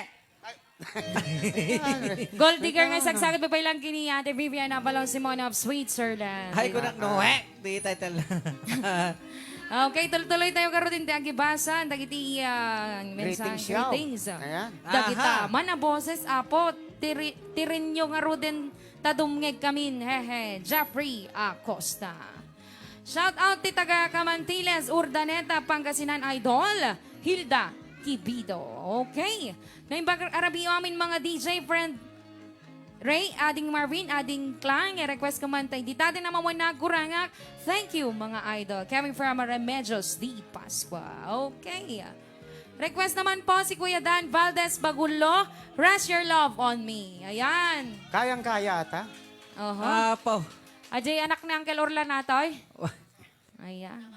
Gold digger nga sagsagad, baybay lang kini Ate Vivian Abalon Simon of Switzerland. Ay, kunak no, eh. Di title. Okay, tultuloy tayo karudin ti agibasa dagiti, ah, mensahe, greetings. Ayan. Dagita, aha, man a boses, Apo, tiri-, tirinyo ngaruden ta dumngeg kamin, hehe, Jeffrey Acosta. Shout out ti taga Camantiles, Urdaneta, Pangasinan, Idol Hilda Kibido. Okay. Naimbag arabiyo amin mga D J friend. Ray, Ading Marvin, Ading Klang, i-request ko man tay, di tadi na mawan nagkurangak. Thank you, mga idol. Coming from Remedios D. Pascua. Okay. Request naman po si Kuya Dan Valdez Bagullo, Rest Your Love on Me. Ayan. Kayang-kaya, ata? Oho. Apo. Ajay, anak ni Uncle Orlan natoy? Wa- Ayan.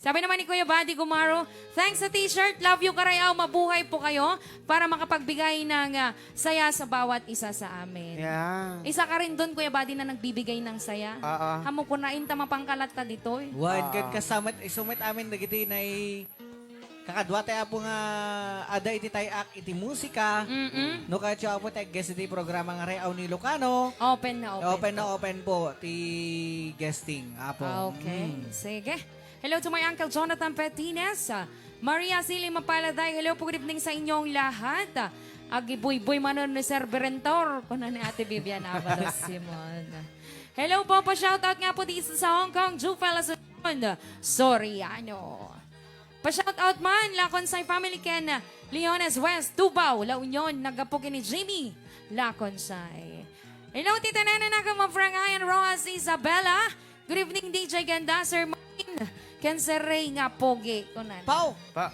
Sabi naman ni Kuya Buddy Gumaro, "Thanks sa t-shirt. Love you, Karayaw. Mabuhay po kayo para makapagbigay ng, ah, saya sa bawat isa sa amin." Yeah. Isa ka rin dun, Kuya Buddy, na nagbibigay ng saya. Oo. Amo ko na, inta mapangkalat ta ditoy. Wan, ah, ket kasama, isu met amin dagiti nay-, kakadua tay Apo nga adda iti tay-ak iti musika. Mm-mm. No kayatyo, Apo, ti guest iti programa nga Reaw ni Ilocano. Open na open. Open na open po ti guesting, Apo. Okay. Mm. Sige. Hello to my Uncle Jonathan Petines. Ah, Maria Sili Mapaladay. Hello po, good evening sa inyong lahat. Ah, agibuyboy manen ni Sir Berentor, kuna ni Ate Vivian Avalos Simon. Hello po, pa-shoutout nga po dito sa Hong Kong, Jufel Asuncion Soriano. Pa-shoutout man, Lakonsay family ken Leones West, Tubao, La Union, naggapu ken ni Jimmy Lakonsay. Hello, Tita Nena, Nagama Frangayan, Rojas, Isabela. Good evening, D J Ganda, Sir Martin, ken Sir Ray nga pogi, kunan. Pau! Pa-,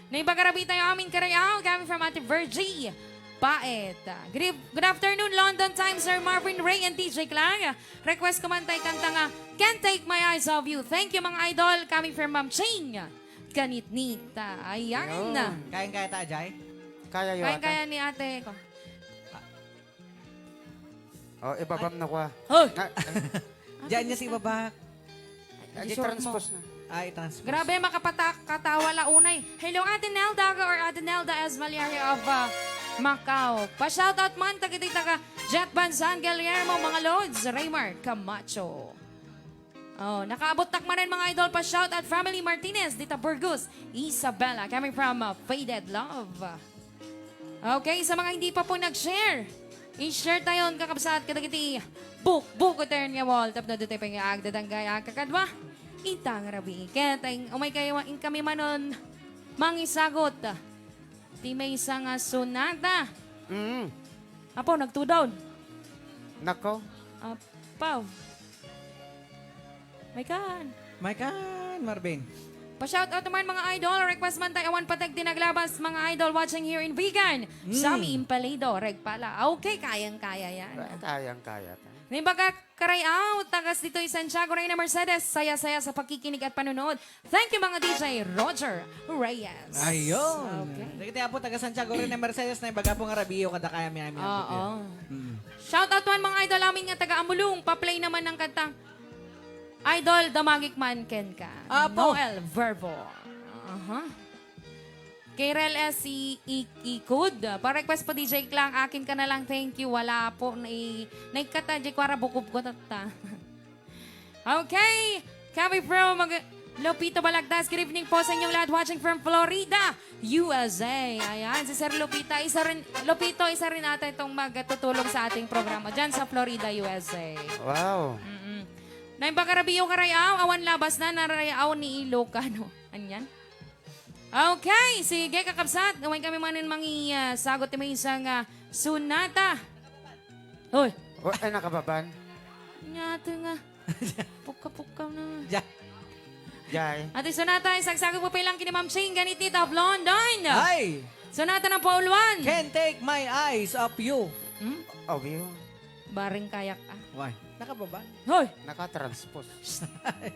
Naimbag arabiyo tayo amin karayaw, coming from Ate Virgie Paet. Good eve-, good afternoon, London time, Sir Marvin Ray and D J Klang. Request ko man tay kanta nga, "Can't Take My Eyes Off You." Thank you, mga idol. Coming from Ma'am Ching Kanitnit. Ayan. Ayun. Kayang-kaya ta, Ajay? Kaya yo, ata. Kayang-kaya ni ate ko. Oh, ibabam na kwa. Hoy! Na, Diyan niya ti ibaba. Ay, Adi short mo. Transpose na. Ay, transpose. Grabe, makapatak-, katawa la unay. Hello, Ate Nelda or Ate Nelda S. Valerio of, uh, Macau. Pa-shoutout man, taga, taga Jet Bansan, Guillermo, mga lods, Raymar Camacho. Oh, nakaabot tak manen, mga idol, pa-shoutout family Martinez, dita Burgos, Isabela, coming from, uh, Faded Love. Okay, sa mga hindi pa po nag-share, i-share tayon, kakabsat, kadagiti buk-, bukbukuten nga wall tapno ditoy pay nga agdadanggay, agkakadwa. Itang rabii. Ket ay, umay kayo, inkami manen mangisagut ti maysa nga sonata. Mm. Apo, nagtudon. Nako. Apaw. May kan. May kan, Marvin. Pa-shoutout naman, mga idol. Request man tayo, awan pateg ti naglabas, mga idol, watching here in Vigan. Mm. Sammy Impalido, Regpala. Okay, kayang-kaya yan. Kayang-kaya ta. Naimbag a karayaw, tagas ditoy Santiago, Reyna Mercedes. Saya-saya sa pakikinig at panonood. Thank you, mga D J Roger Reyes. Ayun. Okay. Dagiti apo taga Santiago, Reyna Mercedes, naimbag a po nga rabii kada kaya mi, mi, Oo. Mm. Shout out man, mga idol amin nga taga Amulong. Pa-play naman ng kantang Idol, damagik man kenka. Apo. Noel Verbo. Aha. Kay Rel S. I-, I-, Ikud. Pa-request po, D J Klang. Akin ka na lang. Thank you. Wala po. Nai-, naikata, di ko ara bukub ko tatta. Okay. Kami from mag-, Lupito Balagtas. Good evening po sa inyong lahat. Watching from Florida, U S A. Ayan, si Sir Lupita. Isa rin, Lupito, isa rin ata itong magtutulong sa ating programa dyan sa Florida, U S A. Wow. Mm-mm. Naimbag a rabii karayaw, awan labas na, narayaw ni Ilocano. Anyan? Okay, sige, kakabsat. Gawin kami manen mangi, ah, sagot ti maysa nga sonata. Hoy. O, ay, nakababan. Nyate nga. Pukka-pukka na. Ja. Jay. Ati sonata, isagsagok po pay lang kini Ma'am Ching, ganit ni Top London. Ay! Sonata ng Paul Juan. Can't take my eyes off you. Hmm? Of you. Bareng kayak, ah. Why? Nakababan. Hoy! Nakatranspose.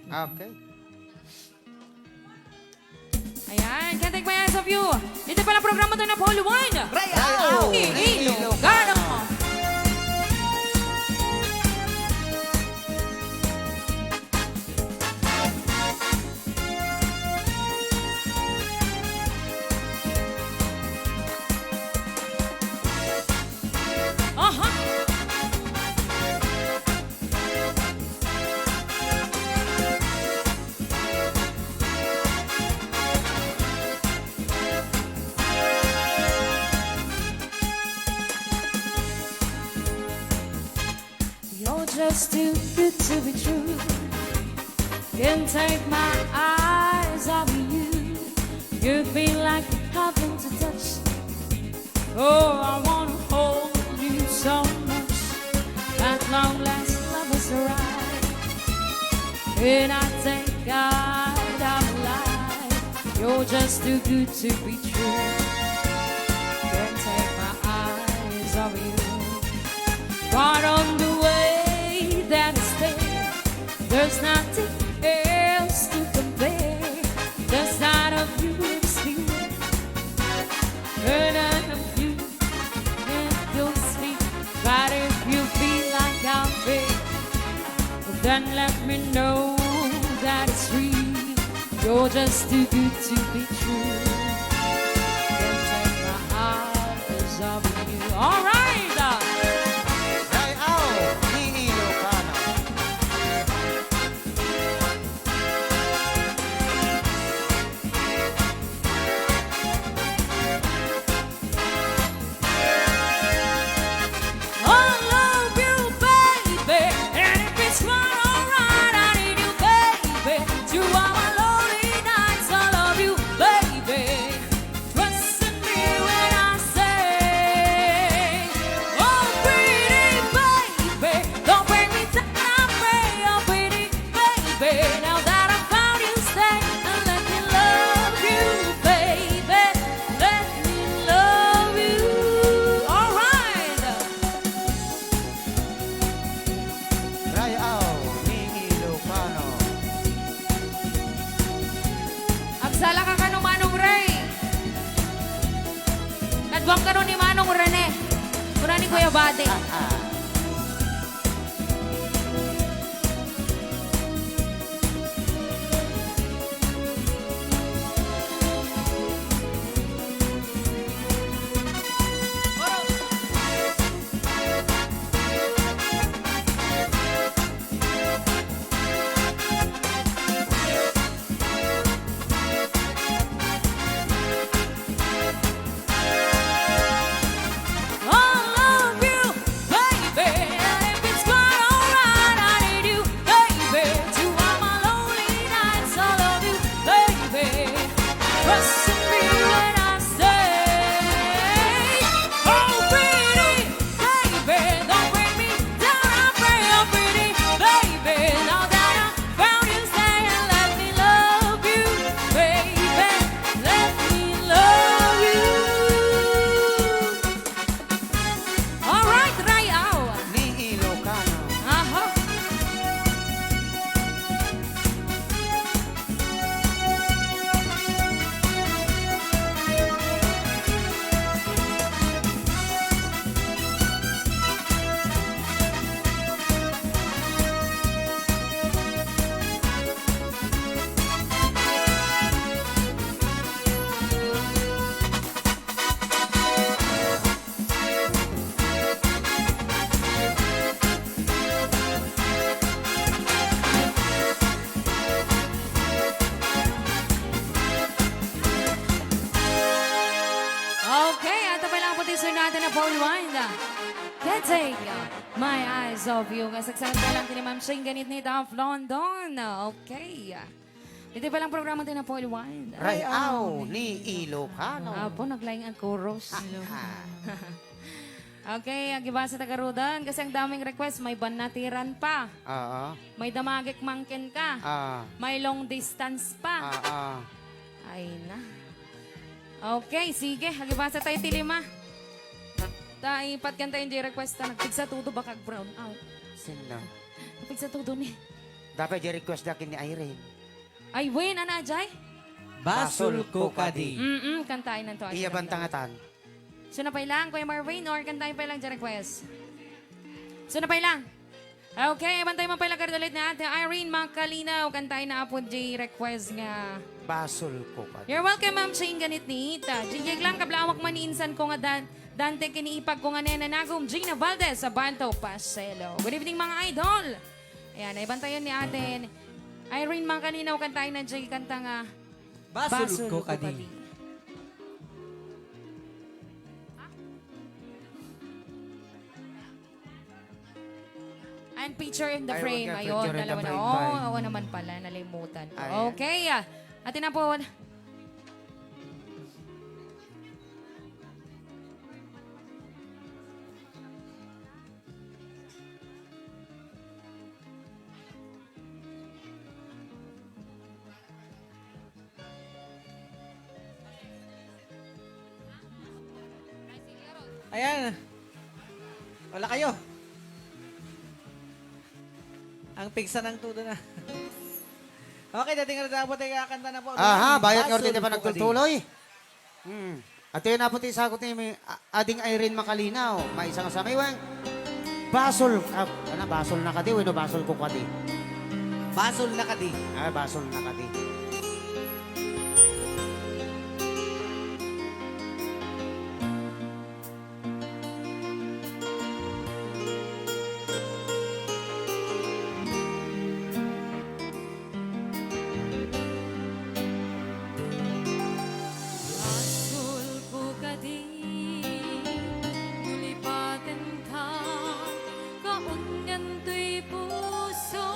Okay. Ayan, can't take my eyes off you. Dito pala programa to na Paul Juan. Rayaw! Rayaw! Ilocano. Aha! You're just too good to be true. Can't take my eyes off you. You feel like having to touch. Oh, I wanna hold you so much. At long last, love has arrived. And I thank God I'm alive. You're just too good to be true. Can't take my eyes off you. But on the way that I stay, there's nothing else to compare. The sight of you lives here, and I love you, and you'll sleep. But if you feel like I'm big, then let me know that it's real. You're just too good to be true. Can't take my eyes off you. All right. Rayaw ni Ilocano. I love you, baby, and if it's not alright, I need you, baby. Through all my lonely nights, I love you, baby. Trust in me when I say, oh, pretty baby, don't bring me down, I pray, oh, pretty baby, now that I found you, stay and let me love you, baby. Let me love you. All right. Rayaw ni Ilocano. Agsala ka kano, Manong Ray. Nadwam kano ni Manong Rene. Kuna ni Kuya Bade. Ah, ah. Take my eyes off you. Nga sagsagan pa lang kini Ma'am Shane Ganit ni of London. Okay. Iti pa lang programa tayo na Paul Wine. Ray-aw ni Ilocano. Apo, naglaing ang chorus. Ah, ah. Okay, agibasa ta garuden. Kasi ang daming request, may banatiran pa. Oo. May damagek mangken ka. Ah. May long distance pa. Ah, ah. Ay na. Okay, sige. Agibasa tayo ti lima. Ta, ipatgan tayo di request ta. Nagpigsa todo bakag brown out. Sino? Nagpigsa todo ni. Dapat di request da ken ni Irene. Ay, wen, ana, Jay? Basolko kadi. Mm-mm, kantaen nanto. Iya bantangatan. So, napay lang, Kuya Marvin, or kantaen pay lang di request? So, napay lang. Okay, bantay man pay lang ulit ni Ate Irene Makalinaw. Kantaen na apo di request nga. Basolko kadi. You're welcome, Ma'am Ching Ganit ni Ita. Jigig lang, kablawak man ni insan ko nga dan Dante kiniipag ko nga nena nagum, Gina Valdez, Abanto, Paselo. Good evening, mga idol. Ayan, naibantayan ni Ate Irene Makalinaw, kantaen na di kanta nga Basolko kadi. And picture in the frame. Ayun, picture in the frame. Ayun, dalawa na. Oo, oo naman pala, nalimutan ko. Ayan. Okay, ah. Ate na po. Ayan. Wala kayo. Ang pigsa ng todo na. Okay, dating na dapat ay kakanta na po. Aha, bayat nga orte pa nagtultuloy. Hmm. At yun na po ti sagot ni mi-, a-, Ading Irene Makalinaw. May isang sa may weng. Basol, ah, ano, basol na kadi, wenno basolko kadi? Basol na kadi. Ah, basol na kadi. Basolko kadi, ulipaten ta, kaungan toy puso.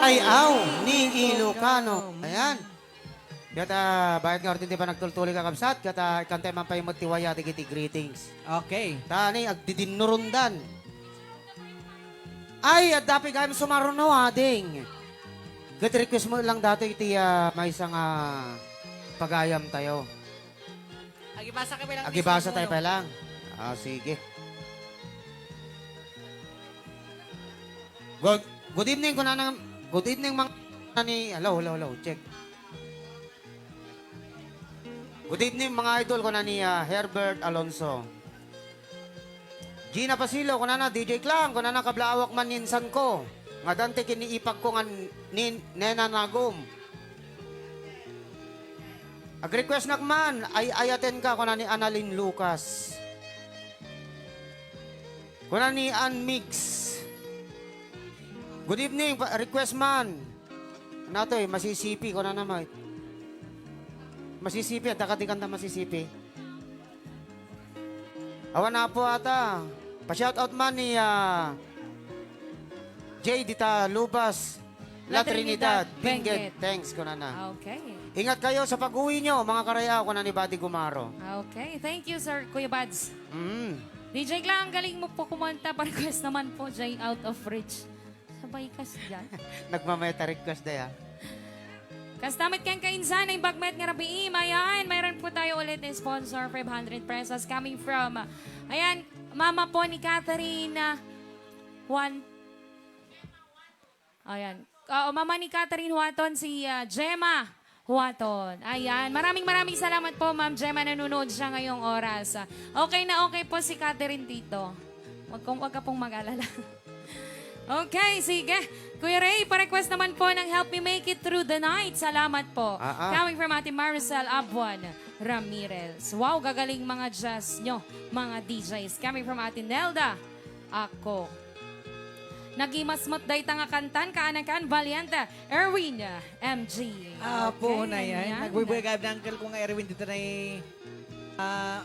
Ray-aw ni Ilocano. Ayan. Ket, ah, bayat nga uray ti panagtultuloy, kakabsat, ket, ah, ikantay man pay met ti waya dagiti greetings. Okay. Ta ni, agdidinnurondan. Ay, adda pay gayam sumaruno, ading. Ket request mo lang dati iti, ah, maysa nga pagayam tayo. Agibasa ka pa lang, Agibasa tayo pa lang. Ah, sige. Good, good evening, kunana, good evening, mga ni, hello, hello, hello, check. Good evening, mga idol, kuna ni, ah, Herbert Alonso. Gina Pasilo, kunana, D J Clang, kunana, kablaawak man ni insan ko. Nga dante kiniipag ko nga ni Nena Nagum. Ag-request nak man, ay-ayaten ka, kuna ni Annalyn Lucas. Kuna ni Ann Migs. Good evening, pa-, request man. Ano to eh, masisipi, kuna naman. Masisipi, at kadi kanta masisipi. Awan na po ata. Pa-shoutout man ni, ah, J dita Lubas, La La Trinidad, Trinidad, Benguet. Benguet. Thanks, kunana. Okay. Ingat kayo sa pag-uwi nyo, mga karayaw, kuna ni Buddy Gumaro. Okay. Thank you, Sir Kuya Bads. Mm. D J Glang, ang galing mo po kumanta. Pa-request naman po, Jay Out of Reach. Sabay ka siya. Nagmameta request da ya. Kasta met ken kainsan, imbag met nga rabii, ayan, mayroon po tayo ulit na sponsor, five hundred pesos coming from, ayan, mama po ni Catherine, ah, Juan. Ayan. Oo, mama ni Catherine Huaton, si, ah, Gemma Huaton. Ayan. Maraming, maraming salamat po, Ma'am Gemma. Nanonood siya ngayong oras. Okay na okay po si Catherine dito. Wag kong, wag ka pong mag-alala. Okay, sige. Kuya Ray, pa-request naman po ng Help Me Make It Through the Night. Salamat po. Ah, ah. Coming from Ate Maricel Abuan Ramirez. Wow, gagaling mga jazz nyo, mga D Js. Coming from Ate Nelda. Ako. Nagimasmat dayta nga kantan, kaanakan, Valiente, Erwin, M G. Apo Okay, na yan. yan. Nagbibigay ni uncle ko nga Erwin dito na eh, ah,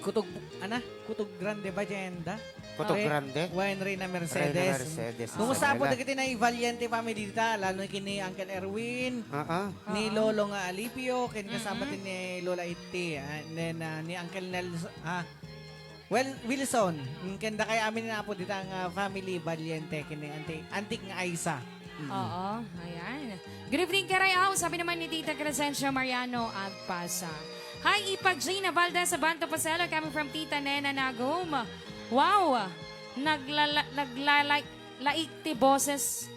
Kutog, ana? Kutog Grande ba, Jenda? Kutog Re-, Grande? Wen Reyna Mercedes. Reyna Mercedes. Kumusta po Isabela. Dagiti na Valiente family dita, lalo kini Uncle Erwin, Ah, ah. ni Oo. Lolo nga Alipio, ken kasama Mm-mm. ni Lola Itti, ah, and then, ah, ni Uncle Nelson, ah, Well, Wilson, mm, ken dakay amin nga apo dita nga family Valiente ken ni Auntie, Auntie nga Aiza. Mm. Oo, ayan. Good evening, Karayaw. Sabi naman ni Tita Crescencia Mariano Agpasa. Hi, Ipag Gina Valdez Abanto Paselo, coming from Tita Nena Nagum. Wow! Naglala-, naglalaik ti boses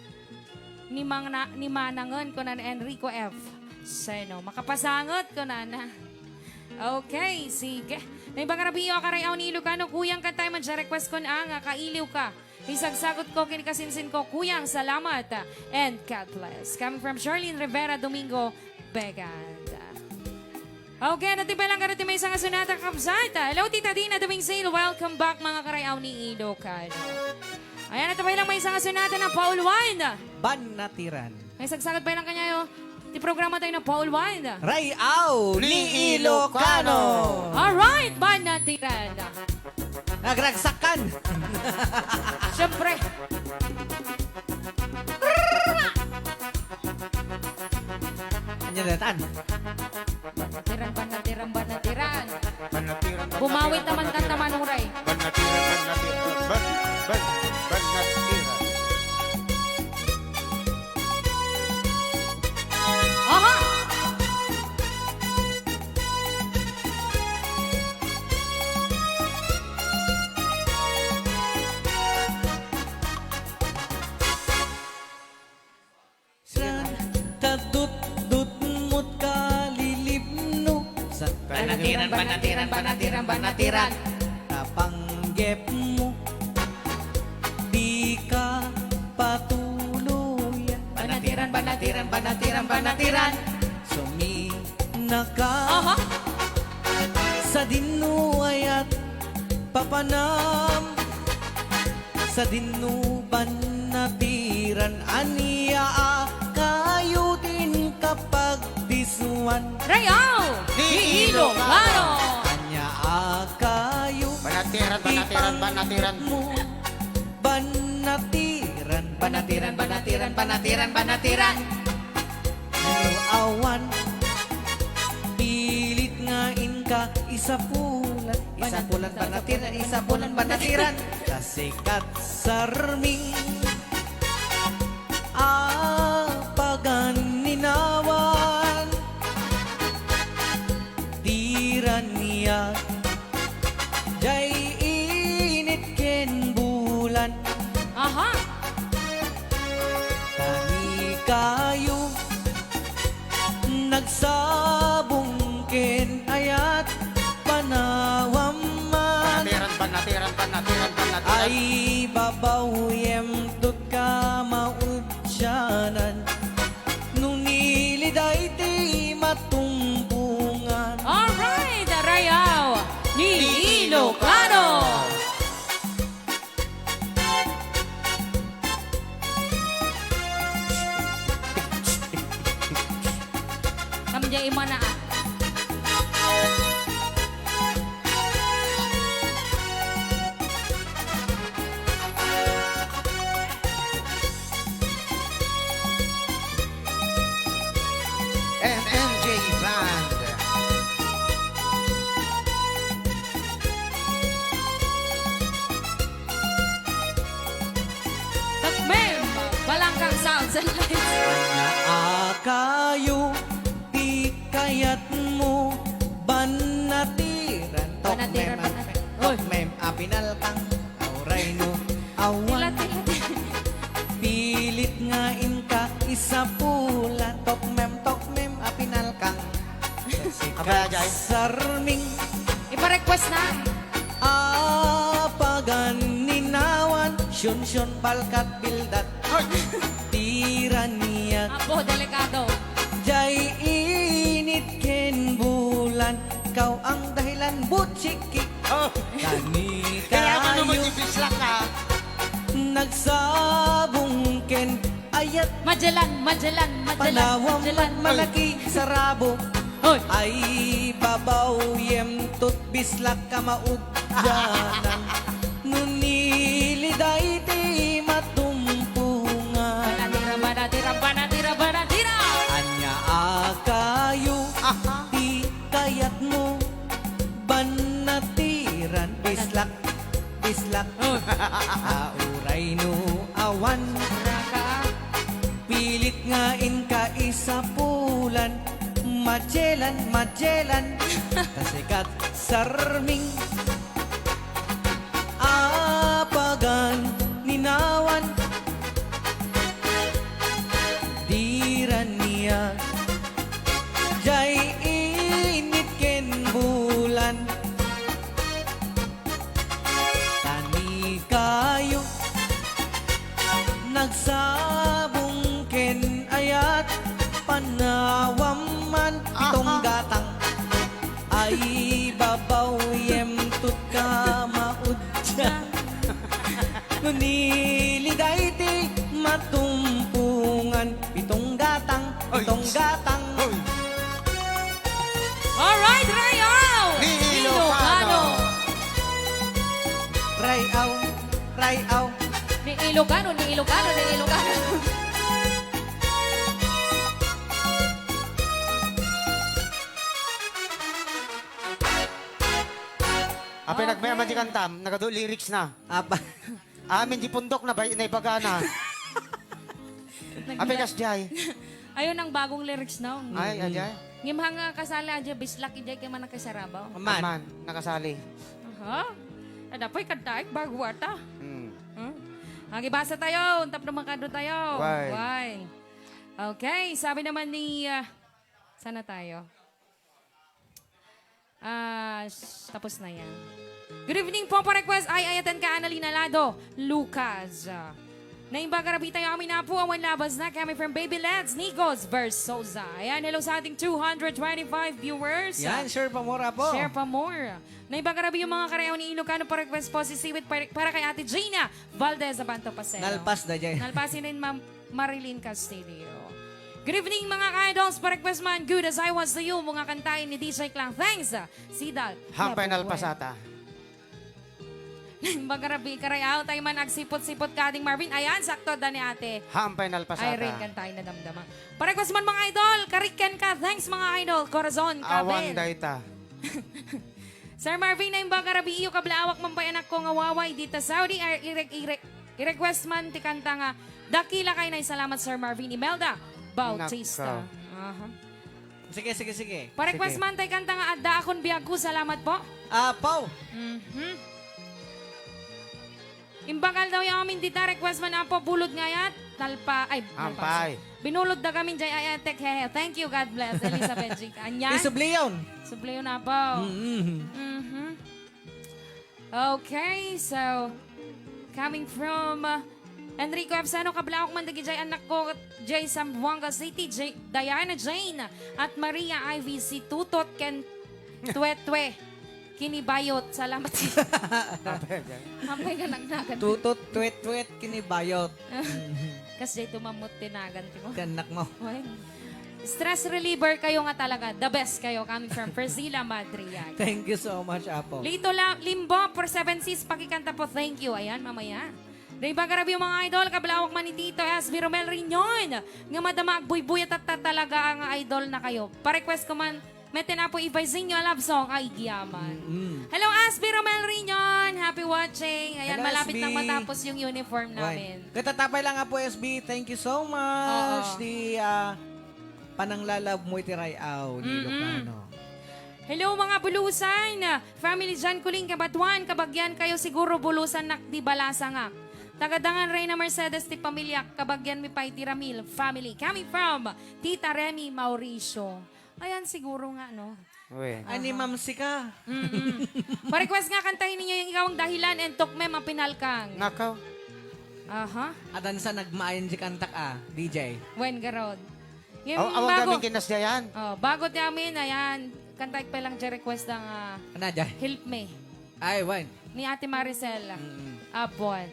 ni Mang-, ni Manangen, kunan Enrico F. Seno, makapasanget, kunana. Okay, sige. Naimbag nga rabii, Karayaw ni Ilocano, kuyang, kantay man dya request ko na nga kailiw ka. Isagsagot ko ken kasinsin ko, kuyang, salamat. And God bless. Coming from Charlene Rivera Domingo, Began. Okay, natibay lang ka rin may isang sunata, kabsat. Hello, Tita Dina Dumingsil. Welcome back, mga Karayaw ni Ilocano. Ayan, natibay lang may isang sunata na Paul Juan. Banatiran. Ay, sagsagat pa lang kanyayo. Ti programa tayo na Paul Juan. Rayaw ni Ilocano. Alright, Banatiran. Nagragsakan. Siyempre. Anya datan? Banatiran, banatiran, banatiran. Banatiran, banatiran, Bumawit naman banatiran. Kanta Manong Ray. Banatiran, banatiran, ban-, ban-, banatiran. Aha! Sa kadutdutmot kalilibno, sa Banatiran, banatiran, banatiran, banatiran. Kapanggepmo, di ka patuluyan. Banatiran, banatiran, banatiran, banatiran. Suminaka Aha. Sa dinno ayat papanam. Sa dinno banatiran, ania a kayo din kapagdisuan. Rayaw! Ni Ilocano! Ania a kayo Banatiran, banatiran, banatiran. Mo, banatiran. Banatiran, banatiran, banatiran, banatiran. Awan, pilit nga inka isapulan. Isapulan, banatiran, isapulan, banatiran. Sa sikat sarming, apagan ninawan. Diran niya, jay init ken bulan. Aha! Tani kayo, nagsabong ken ayat, panawam man. Panatiran, panatiran, panatiran, panatiran. Ay, babaw, yem, tut ka maudyanan. Nunili daydi matumpungan. Alright, Rayaw ni Ilocano. Kamjay imana, ah. M M J Band. Takmem, Balangkang Sounds and Lights. Ania a kayo, ti kayatmo, banatiran, banatiran, tokmem, banatiran. Oy. Tokmem a pinalkang, aurayno, awan. Tila, tila, tila. Pilit nga inka isapulan, tokmem, tokmem a pinalkang. Abay, ajay. Sarming. Ipa-request na. Apagan ninawan, syon-syon, balkat, bildat. Ay! Tiraniak. Apo, delikado. Jay init ken bulan, kaw ang dahilan, butsikik. Oh. Kani kayo. Kaya ano mo, ibislak ka? Nagsabong ken ayat. Magellan, Magellan, Magellan, panawam Magellan. Malaki sarabo. Hoy. Ay, babaw, yem, tut bislak ka maudyanan. Nunili daydi matumpungan. Banatira, banatira, banatira, banatira. Ania a kayo, aha, ti kayatmo, banatiran, bislak, bislak. Oh. Auray no awan. Raka. Pilit nga inka isapulan, Magellan, Magellan. Tasikat sarming. Apagan ninawan. Diran niya. Jay init ken bulan. Tani kayo, nagsabong ken ayat, panawam man pitong gatang. Ay, babaw, yem, tut ka maudya. Nunili daydi matumpungan, pitong gatang, oy, pitong gatang. Oy. Alright, Rayaw! Ni Ilocano. Ilocano. Rayaw, Rayaw. Ni Ilocano, ni Ilocano, ni Ilocano. Apay, okay, nagmayat man di kantam, nagadu lyrics na. Apa? Amin di pundok na bay-, naibaga na. Nag- Apay, kasdiay. Ayun ang bagong lyrics na. Ay, mm, ajay. Ngimha nga kasali, ajay, bislak, ijay, kay man nakasarabaw. Aman. Aman, nakasali. Aha. Ada po'y kaddaik, bago ata. Hmm. Hmm? Agibasa tayo, tapno makado tayo. Why? Why? Okay, sabi naman ni, ah, sana tayo. Ah, sh-, tapos na yan. Good evening po, pa-request ay ayatan ka, Annalyn Alado, Lucas. Ah, naimbag a rabii tayo amin, Apo, awan labas na kami from Baby Leds, Nigos Versosa. Ayan, hello sa ating two hundred twenty-five viewers. Yan, share pa more, Apo. Share pa more. Naimbag a rabii yung mga karayaw ni Ilocano, pa-request po si Siwit para, para kay Ate Gina Valdez Abanto Paseo. Nalpas na dyan. Nalpas ni Ma'am Marilyn Castillo. Good evening, mga ka-idols. Pa-request man, Good As I Was To You, mga kantahin ni D J Clang. Thanks, Sidal. Hampay nalpasata. Baga rabii, karay-aw tayo man agsipot-sipot kading Marvin. Ayan, sakto da ni ate Hampay nalpasada. Irene, kanta ay nadamdama. Pa-request man, mga idol, karik kenka. Thanks, mga idol. Corazon, Awan Kabel. Dayta. Sir Marvin, ay baga rabii, iyo kablaawak man pay anakko nga Waway dita Saudi, ay irek-, irek-, i-request man ti kanta nga Dakila Kay Nay. Salamat, Sir Marvin. Imelda Bautista. Nako. Aha. Sige, sige, sige. Pa-request Sige. man tay kanta nga Adda Akon Biagko. Salamat po. Apo. Mhm. Imbag aldawyo amin dita, request man, Apo, bulod nga ayat, nalpa-, ay, nalpa-, Ampay. Binulod da kami jay ayatek, hehe. Thank you, God bless. Elizabeth G. Anya? Isubliyon. Subliyon, Apo. Mm-hmm. Mhm. Okay, so, coming from, uh, Enrico F. Sano, kablaok man dagiti jay anak ko, jay Zamboanga City, J-, Diana Jane, at Maria Ivy, si Tutot ken Tuetue. Kinibayot. Salamat. Hampay nga nagnagan. Tutot, tuet-tuet, kinibayot. Kas jay tumamot ti nagan ti mo. Ti anak mo. Wen. Stress reliever kayo nga talaga. The best kayo. Coming from Priscilla Madriaga. Thank you so much, Apo. Lito La-, Limbo, for seven Cs, pakikanta po. Thank you. Ayan, mamaya. Dahil ba karabi yung mga idol, kablawak man ni Tito S B Romel Riñon, nga madama agbuybuya tatta talaga ang idol na kayo. Pa-request ko man, Meten Apo Ibay Zinyo a love song, ay, giyaman. Mm-mm. Hello, Aspi Romel Riñon. Happy watching. Ayan, Hello, malapit S B. nang matapos yung uniform Wan. namin. Katatapay lang, Apo S B. Thank you so much. Oo. Di, ah, pananglalab mo iti ray-aw ni Mm-mm. Ilocano. Hello, mga bulusan. Family John Kuling, Kabatuan, kabagyan kayo siguro bulusan nak di balasangak. Tagadangan Reyna Mercedes ti pamilyak, kabagyan mi pay ti Ramil family. Coming from Tita Remy Mauricio. Ayan siguro nga, no? Uy. Ani, Aha. ma'am, sika? Mm-mm. Pa-request nga, kantahin ninyo yung Ikaw ang Dahilan and Tukmem a Pinalkang. Nakaw. Aha. Adan sa nagmaayon di kantak, ah, D J. Wen, garod. Yung Aw-, awan bago. kami kinasyayan. Oh, bago ti amin, ayan. Kantahin pa lang di request ang, ah, Ano, Jay? Help Me. Ay, wen. Ni Ate Maricel. Mm-mm. Abuan.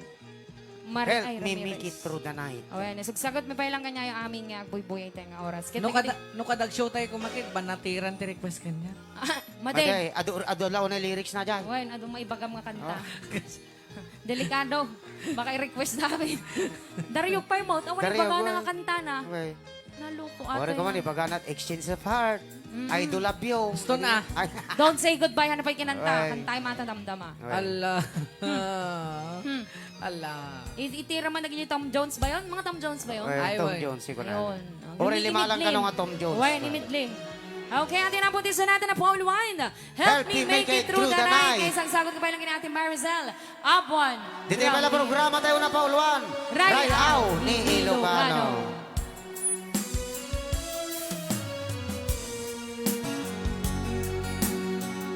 Mar-, Help ay, me Ramirez. make it through the night. Oh, yan. Sugsagot mi pay lang kanya yung amin nga agbuybuya tayo nga oras. Kaya No kada, no kadag show tayo kumakit, banatiran ti request kanya. Ah, Made. Made, adu, adu lao na lyrics na dyan. Wen, adu maibagam nga kanta. Oh. Delikado. Baka i-request namin. Dario pa yung mouth. Awan, Dario, ibaga na wen. nga kanta na. Wen. Naloko Ore ata ko man, yan. ibaga na, Exchange of Heart. Mm. I Do Love You. Gusto na. Ay. Don't Say Goodbye, ano pa yung kinanta? Ay. Kantay, mata damdama. Ay. Ala. Hmm. Ala. I-, itira man naging Tom Jones ba yun? Mga Tom Jones ba yun? Ay, Ay, Tom wen. Jones, siguro. Ayun. Ore, Ni-, lima lang nimidlin. kano nga Tom Jones. Wen, nimidlin. Okay, atin ang buntis na natin na Paul Juan. Help Me Make It Through the Night. Kaya isang sagot ko pa lang kina Ate Maricel. Abuan. Dito yung pala programa tayo na Paul Juan. Ray-aw ni Ilocano.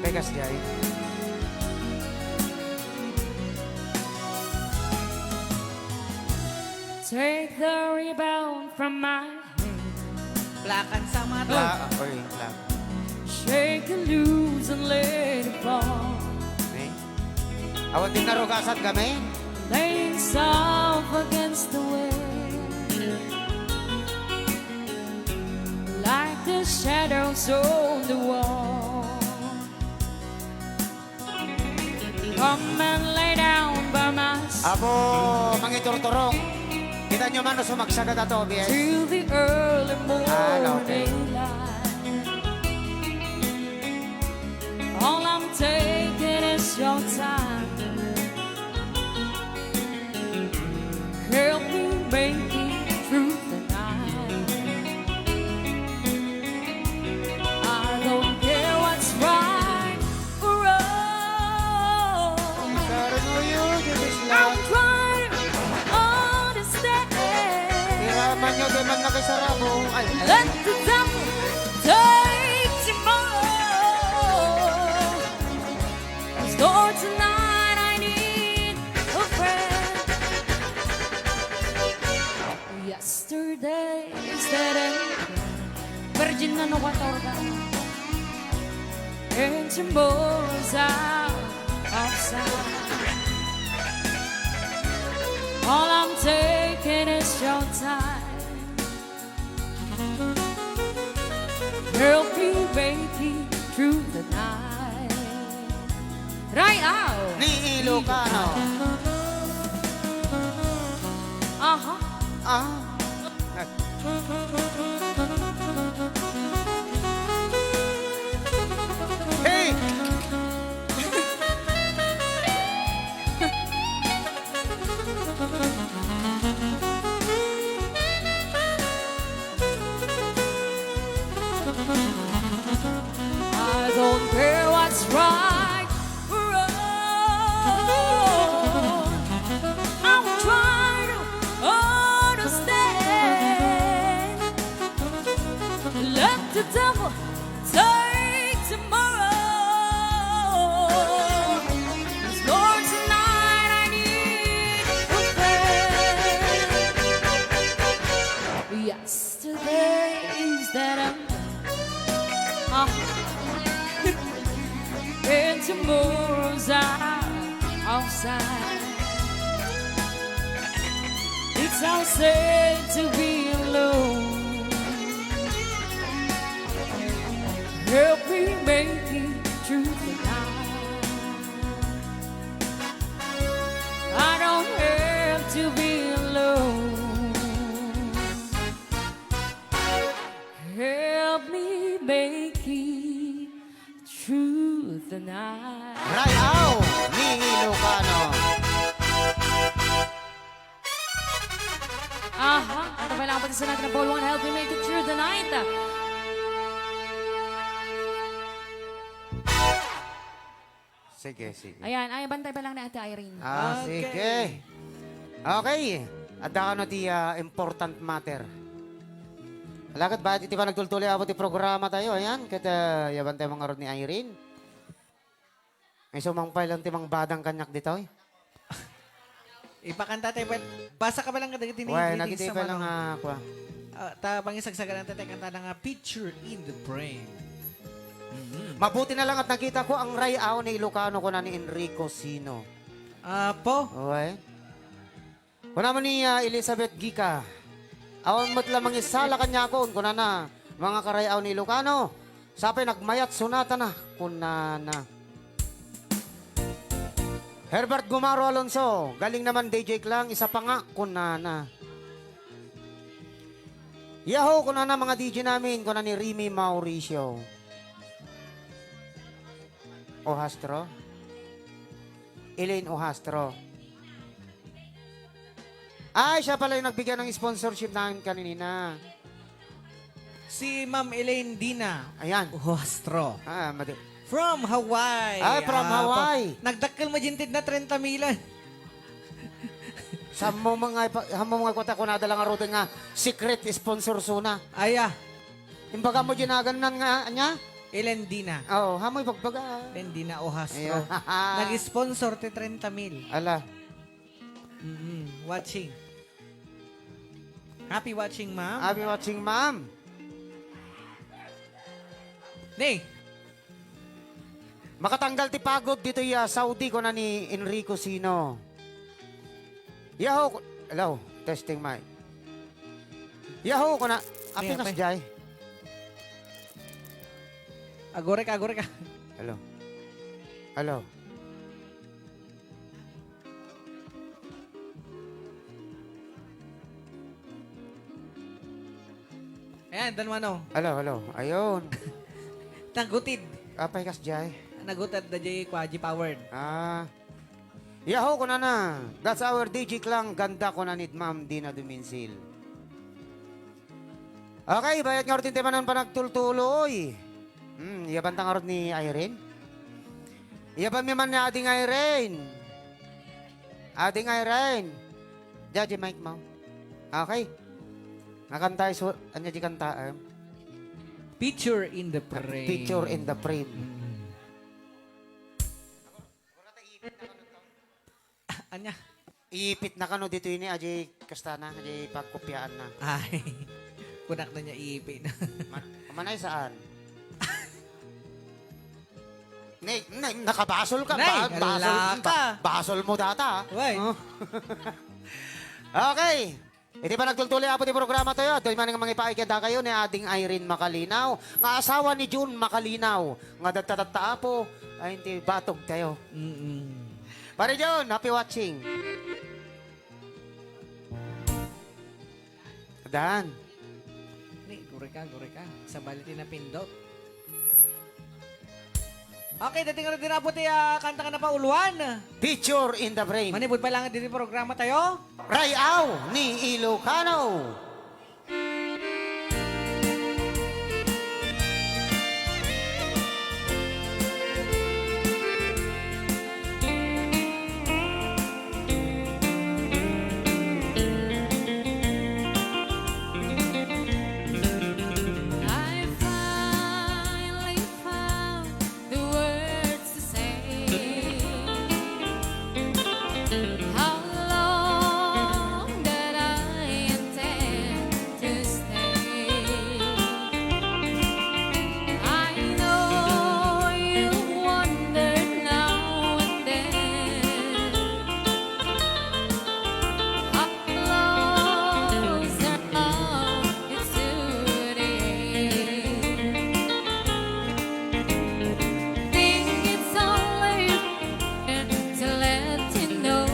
Pegas, Jai. Take the rebound from my hand. Plakan sa mata. Pla-, ah, oy, pla-. Shake it loose and let it fall. Eh? Awan din narugasan kami? Laying soft against the wind, like the shadows on the wall. Come and lay down by my side. Apo, mangiturturong. Kita nyo man, no, sumagsagat ato, B S. Till the early Ah, no, okay. morning light. All I'm taking is your time. Help me make it through the night. I don't care what's right or wrong. Sorry, no, you, this is I'm love. trying to understand. Iraman nyo, di man nakisarabo. Ay, ay. Let the devil take tomorrow. 'Cause Lord, tonight I need a friend. Yesterday is dead and gone. Virgin na no katorga. And tomorrow's out of sight. All I'm taking is your time. Help me make it through the night. Ray, Ni Ilocano. Aha. Ah. Hey! I don't care what's right or wrong. I will try to understand. Let the devil take tomorrow. 'Cause Lord, tonight I need your prayer. Yes. Today is that I'm, ah, and tomorrow's out outside. It's how sad to be alone. Help me make it through the night. I don't have to be alone. Help me make it through the night. Rayaw ni Ilocano. Aha, ano ba lang pati sa natin ang Paul Juan, Help Me Make It Through the Night? Sige, sige. Ayan, ay, bantay pa lang ni Ate Irene. Ah, okay. Sige. Okay. Adda kano ti, ah, important matter. Alagad, bayat iti panagtultuloy, apo ti programa tayo. Ayan, ket, ah, yaban tayo mangarod ni Irene. Ay, sumangpay lang ti mangbadang kaniak ditoy. Ipakanta tayo, well, basa ka pa lang kadagiti ni Why, greetings nagiti sa pa lang, manong. Ah, kwa. Ah, ta, pangisagsagan tayo, kanta na nga, Picture in the Frame. Mhm. Mabuti na lang at nakita ko ang rayaw ni Ilocano, kuna ni Enrico Sino. Apo? Why? Kuna man ni, ah, Elizabeth Gica, awan met la mangisala kaniakon, kunana, mga karayaw ni Ilocano, sapay nagmayat sunatana, kunana. Herbert Gumaro Alonso, galing naman D J Klang, isa pa nga, kunana. Yahoo, kunana, mga D J namin, kuna ni Remy Mauricio. Ohastro? Elaine Ohastro. Ay, siya pala yung nagbigay ng sponsorship namin kanina. Si Ma'am Elaine Dina. Ayan. Ohastro. Ah, madi- From Hawaii. Ay, from Ah, Hawaii. Pa-, nagdakkel mo, Jintid, na trenta mil. Sammo mga ipa-, sammo mga kwata ko nadala nga ruten nga secret sponsor suna. Aya. Imbaga mo dinagannan nga, anya? Elendina. Oo, hamoy pagbaga. Elendina Ohastro. Ayan. Nag-sponsor ti trenta mil. Ala. Mm-mm. Watching. Happy watching, ma'am. Happy watching, ma'am. Nay. Makatanggal ti pagod dito ya Saudi, kuna ni Enrico Sino. Yahoo, ku-, hello, testing mic. Yahoo, kuna, api May, nas apay. Jay. Agorek, agorek. Hello. Hello. Ayan, Don Mano. Hello, hello. Ayun. Nagutid. Apay kas jay. Nagutid da jay kwa, jay powered. Ah. Yahoo, kunana. That's our D J Klang. Ganda, kuna ni Ma'am Dina Duminsil. Okay, bayat nga rutin ti manan panagtultuloy. Hmm, iya banta nga rod ni Irene? Iya ba mi man ni Ading Irene? Ading Irene. Diay mic mo. Okay. Nakanta isu, anya di kanta, em? Picture in the Frame. Picture in the Frame. Mm. Anya? Iipit na kano ditoy ni, adi kasta na, adi pagkopyaan na. Ay, kunak na niya iipit na. Ma-, manay saan? Nay, nay, nakabasol ka. Nay, ba-, basol, ala ka. Ba-, basol mo data, ah. Way. Oh. Okay. Iti panagtultuloy, Apo, ti programa tayo, adtoy manen nga mangipaay kadakayo ni Ading Irene Makalinaw, nga asawa ni Jun Makalinaw, nga dadta tatta, Apo, Ay, hindi, batog tayo. Mm-mm. Pare John, happy watching. Dan. Ni, guri ka, guri ka. Sabali ti napindot. Okay, dating na din po ti, ah, kanta nga napauluan. Picture in the frame. Manipud pa lang diri programa tayo. Rayaw ni Ilocano. I finally found the words to say. How long that I intend to stay. I know you wonder now and then. How close our love is to the end. Think it's only fair to let you know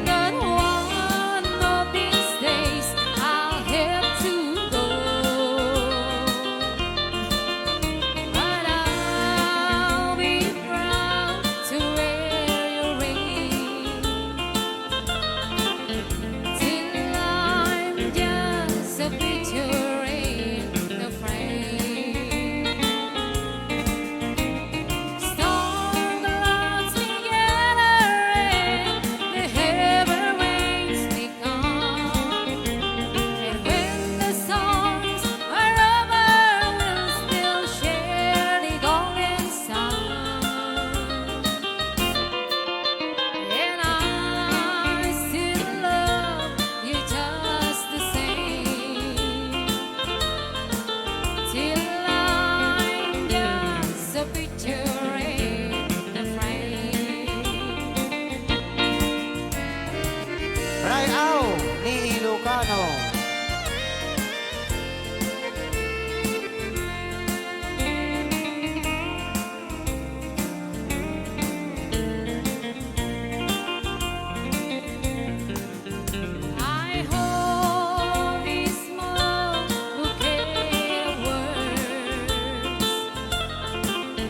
that one of these days I'll have to go. But I'll be proud to wear your ring till I'm just a picture in the frame. Storm clouds may gather and the heavy rains may come. And when the storms are over, we'll still share the golden sun. And I still love you just the same. Till I'm just a picture in the frame. Rayaw ni Ilocano. I hope these small bouquet of words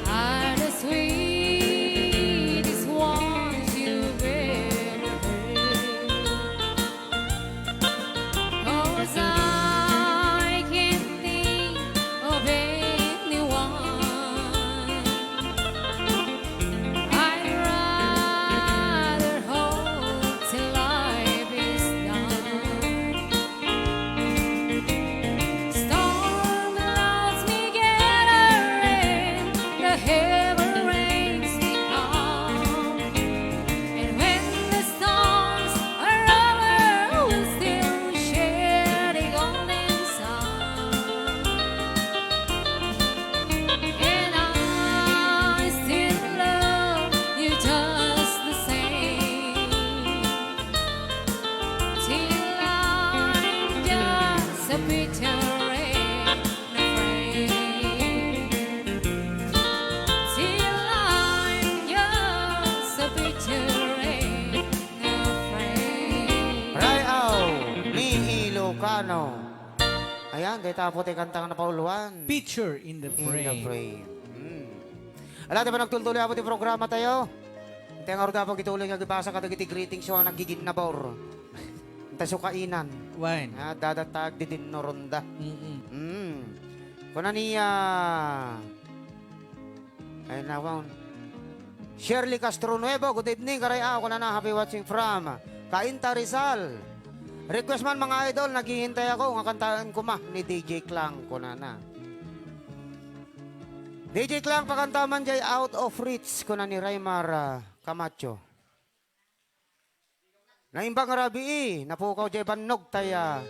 are the sweetest ones you've ever heard. 'Cause I can't think of anyone. I'd rather hope till life is done. Storm clouds may gather and the heavy rains may come. And when the storms are over, we'll still share the golden sun. And I still love you just the same. Till I'm just a picture in a frame. Till I'm just a picture in a frame. Rayaw ni Ilocano. Ayan, dayta po ti kanta nga napauluan. Picture in the In the frame. Frame. Mm. Ala, ti panagtultuloy, Apo, ti programa tayo. Ti ngarud, Apo, ituloy nga agibasa kadagiti greetings yo nga naggiginnabor. Ita isu kainan. Wen. Ah, dadatta agdidinnoronda. Mm-mm. Mm. Kuna ni, ah, ay, nawang. Shirley Castronuevo, good evening, Karay Aw, kunana, happy watching from Cainta, Rizal. Request man, mga idol, naghihintay ako, nga kantaen koma ni D J Clang, kunana. D J Clang, pakanta man jay Out of Reach, kuna ni Raymar, ah, Camacho. Naimbag nga rabii, napukaw jay bannog tay, ah,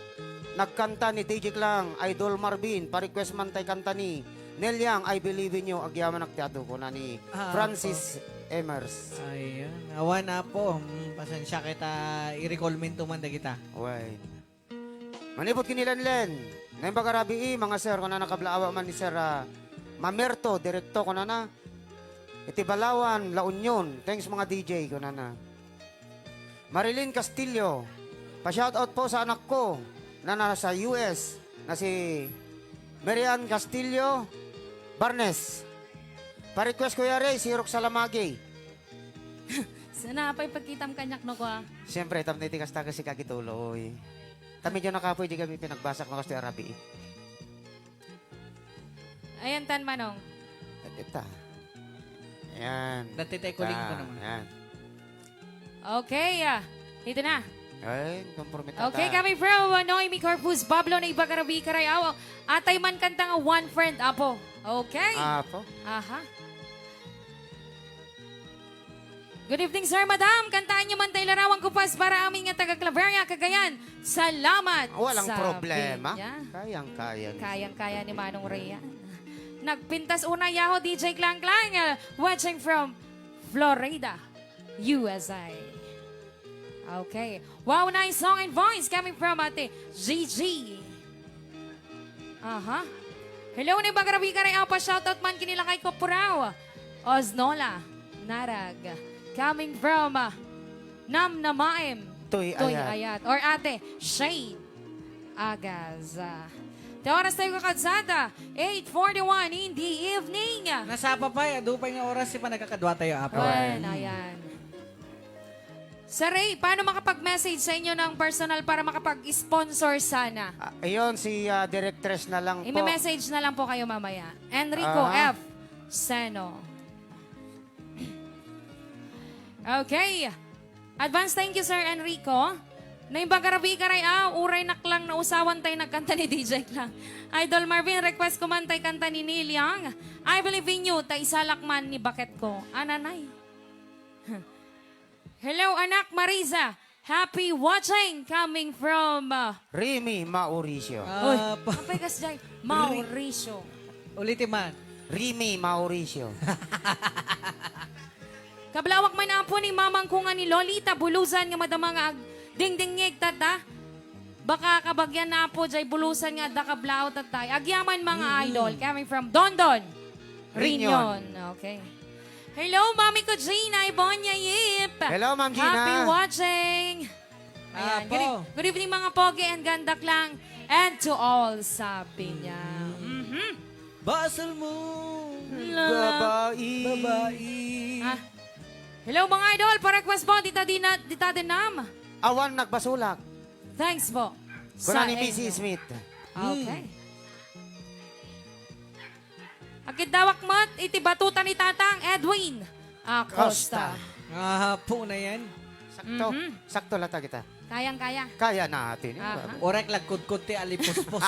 nagkanta ni D J Clang, Idol Marvin, pa-request man tay kanta ni Neil Young, I Believe in You, agyamanak ti adu, kuna ni Ah, Francis Emers. Ayan. Awan, Apo. Mm, pasensya kita, i-recall minto man dagita. Wen. Manipud ken ni Lenlen, naimbag nga rabii, mga sir, kunana, kablaawa man ni Sir, ah, Mamerto, direkto, kunana. Iti Balawan, La Union. Thanks, mga D J, kunana. Marilyn Castillo, pa-shoutout po sa anak ko na nasa U S, na si Marian Castillo Barnes. Pa-request, Kuya Ray, Sirok Salamagi. Sana pay pagkitam kaniak no, kwa. Siyempre, tapno iti kasta, kasi kagituloy. Tami dyan nakapoy, di kami pinagbasak no, kasi arabi. Ayan, tan manong. Ita. Ayan. Dati tayo kuling ko naman. Ayan. Okay, ah. Dito na. Ay, kompromitada. Okay, coming from, uh, Noemi Corpus, Pablo na iba karabi karay awa. Atay man kanta nga one friend, apo. Okay. Apo. Aha. Good evening, sir, madam. Kantaan niyo man tay Larawan Kupas para amin nga taga Claveria, Cagayan. Salamat, Walang sabi problema. niya. Kayang-kaya ni Kayang-kaya ni Manong Rian. Nagpintas una, yaho, D J Klang Klang, uh, watching from Florida, U S A. Okay. Wow, nice song and voice coming from Ate Gigi. Aha. Hello, ni Bagrabi Karay Apa. Shoutout man kinilakay ko, Puraw. Osnola. Narag. Coming from, ah, Namnamaem. Tuy Tuy Ayat. Ayat. Or Ate Shane Agaz. Ah, ti oras tayo, kakadsada. Eight forty-one in the evening. Nasapa pa, eh. Adu pay nga oras, si panagkakadwa tayo, Apo. Wen, ayan. Sir Ray, paano makapag-message sa inyo ng personal para makapag-sponsor sana? Ah, ayun, si, ah, Directress na lang po. Ime-message na lang po kayo mamaya. Enrico Aha. F. Seno. Okay. Advance thank you, Sir Enrico. Naimbag a rabii karay, ah, uray naklang nausawan tay nagkanta ni D J Klang. Idol Marvin, request ko man tay kanta ni Neil Young. I believe in you, ta isalak man ni baket ko. Ananay. Hello, anak Marisa. Happy watching coming from, uh, Remy Mauricio. Uy, Ah, pa- apay kas jay? Mauricio. Uliti man. Remy Mauricio. Kablawak man apo ni mamang ko nga ni Lolita Bulusan nga madama nga agdingdingngeg tata. Baka kabagyan na apo jay bulusan nga adda kablaaw tatay. Agyaman, mga Mm-mm. idol. Coming from Dondon. Reunion. Reunion. Okay. Hello, Mami ko Gina Ibonia Yip. Hello, Ma'am Gina. Happy watching. Ayan. Apo. Good eve-, good evening, mga pogi and gandaklang. And to all, sabi niya. Mm. Mhm. Basol mo, Lala. babae. Babae. Ah. Hello, mga idol. Pa-request po, dita dina-, dita dinam. Awan nagbasolak. Thanks po. Kuna ni Missus Smith. Okay. Hmm. Agkiddawak met iti batuta ni Tatang Edwin Acosta. Acosta. Ah, po na yan. Sakto. Mhm. Sakto lata kita. Kayang-kaya. Kaya natin. Aha. Orek lagkudkod ti alipuspos.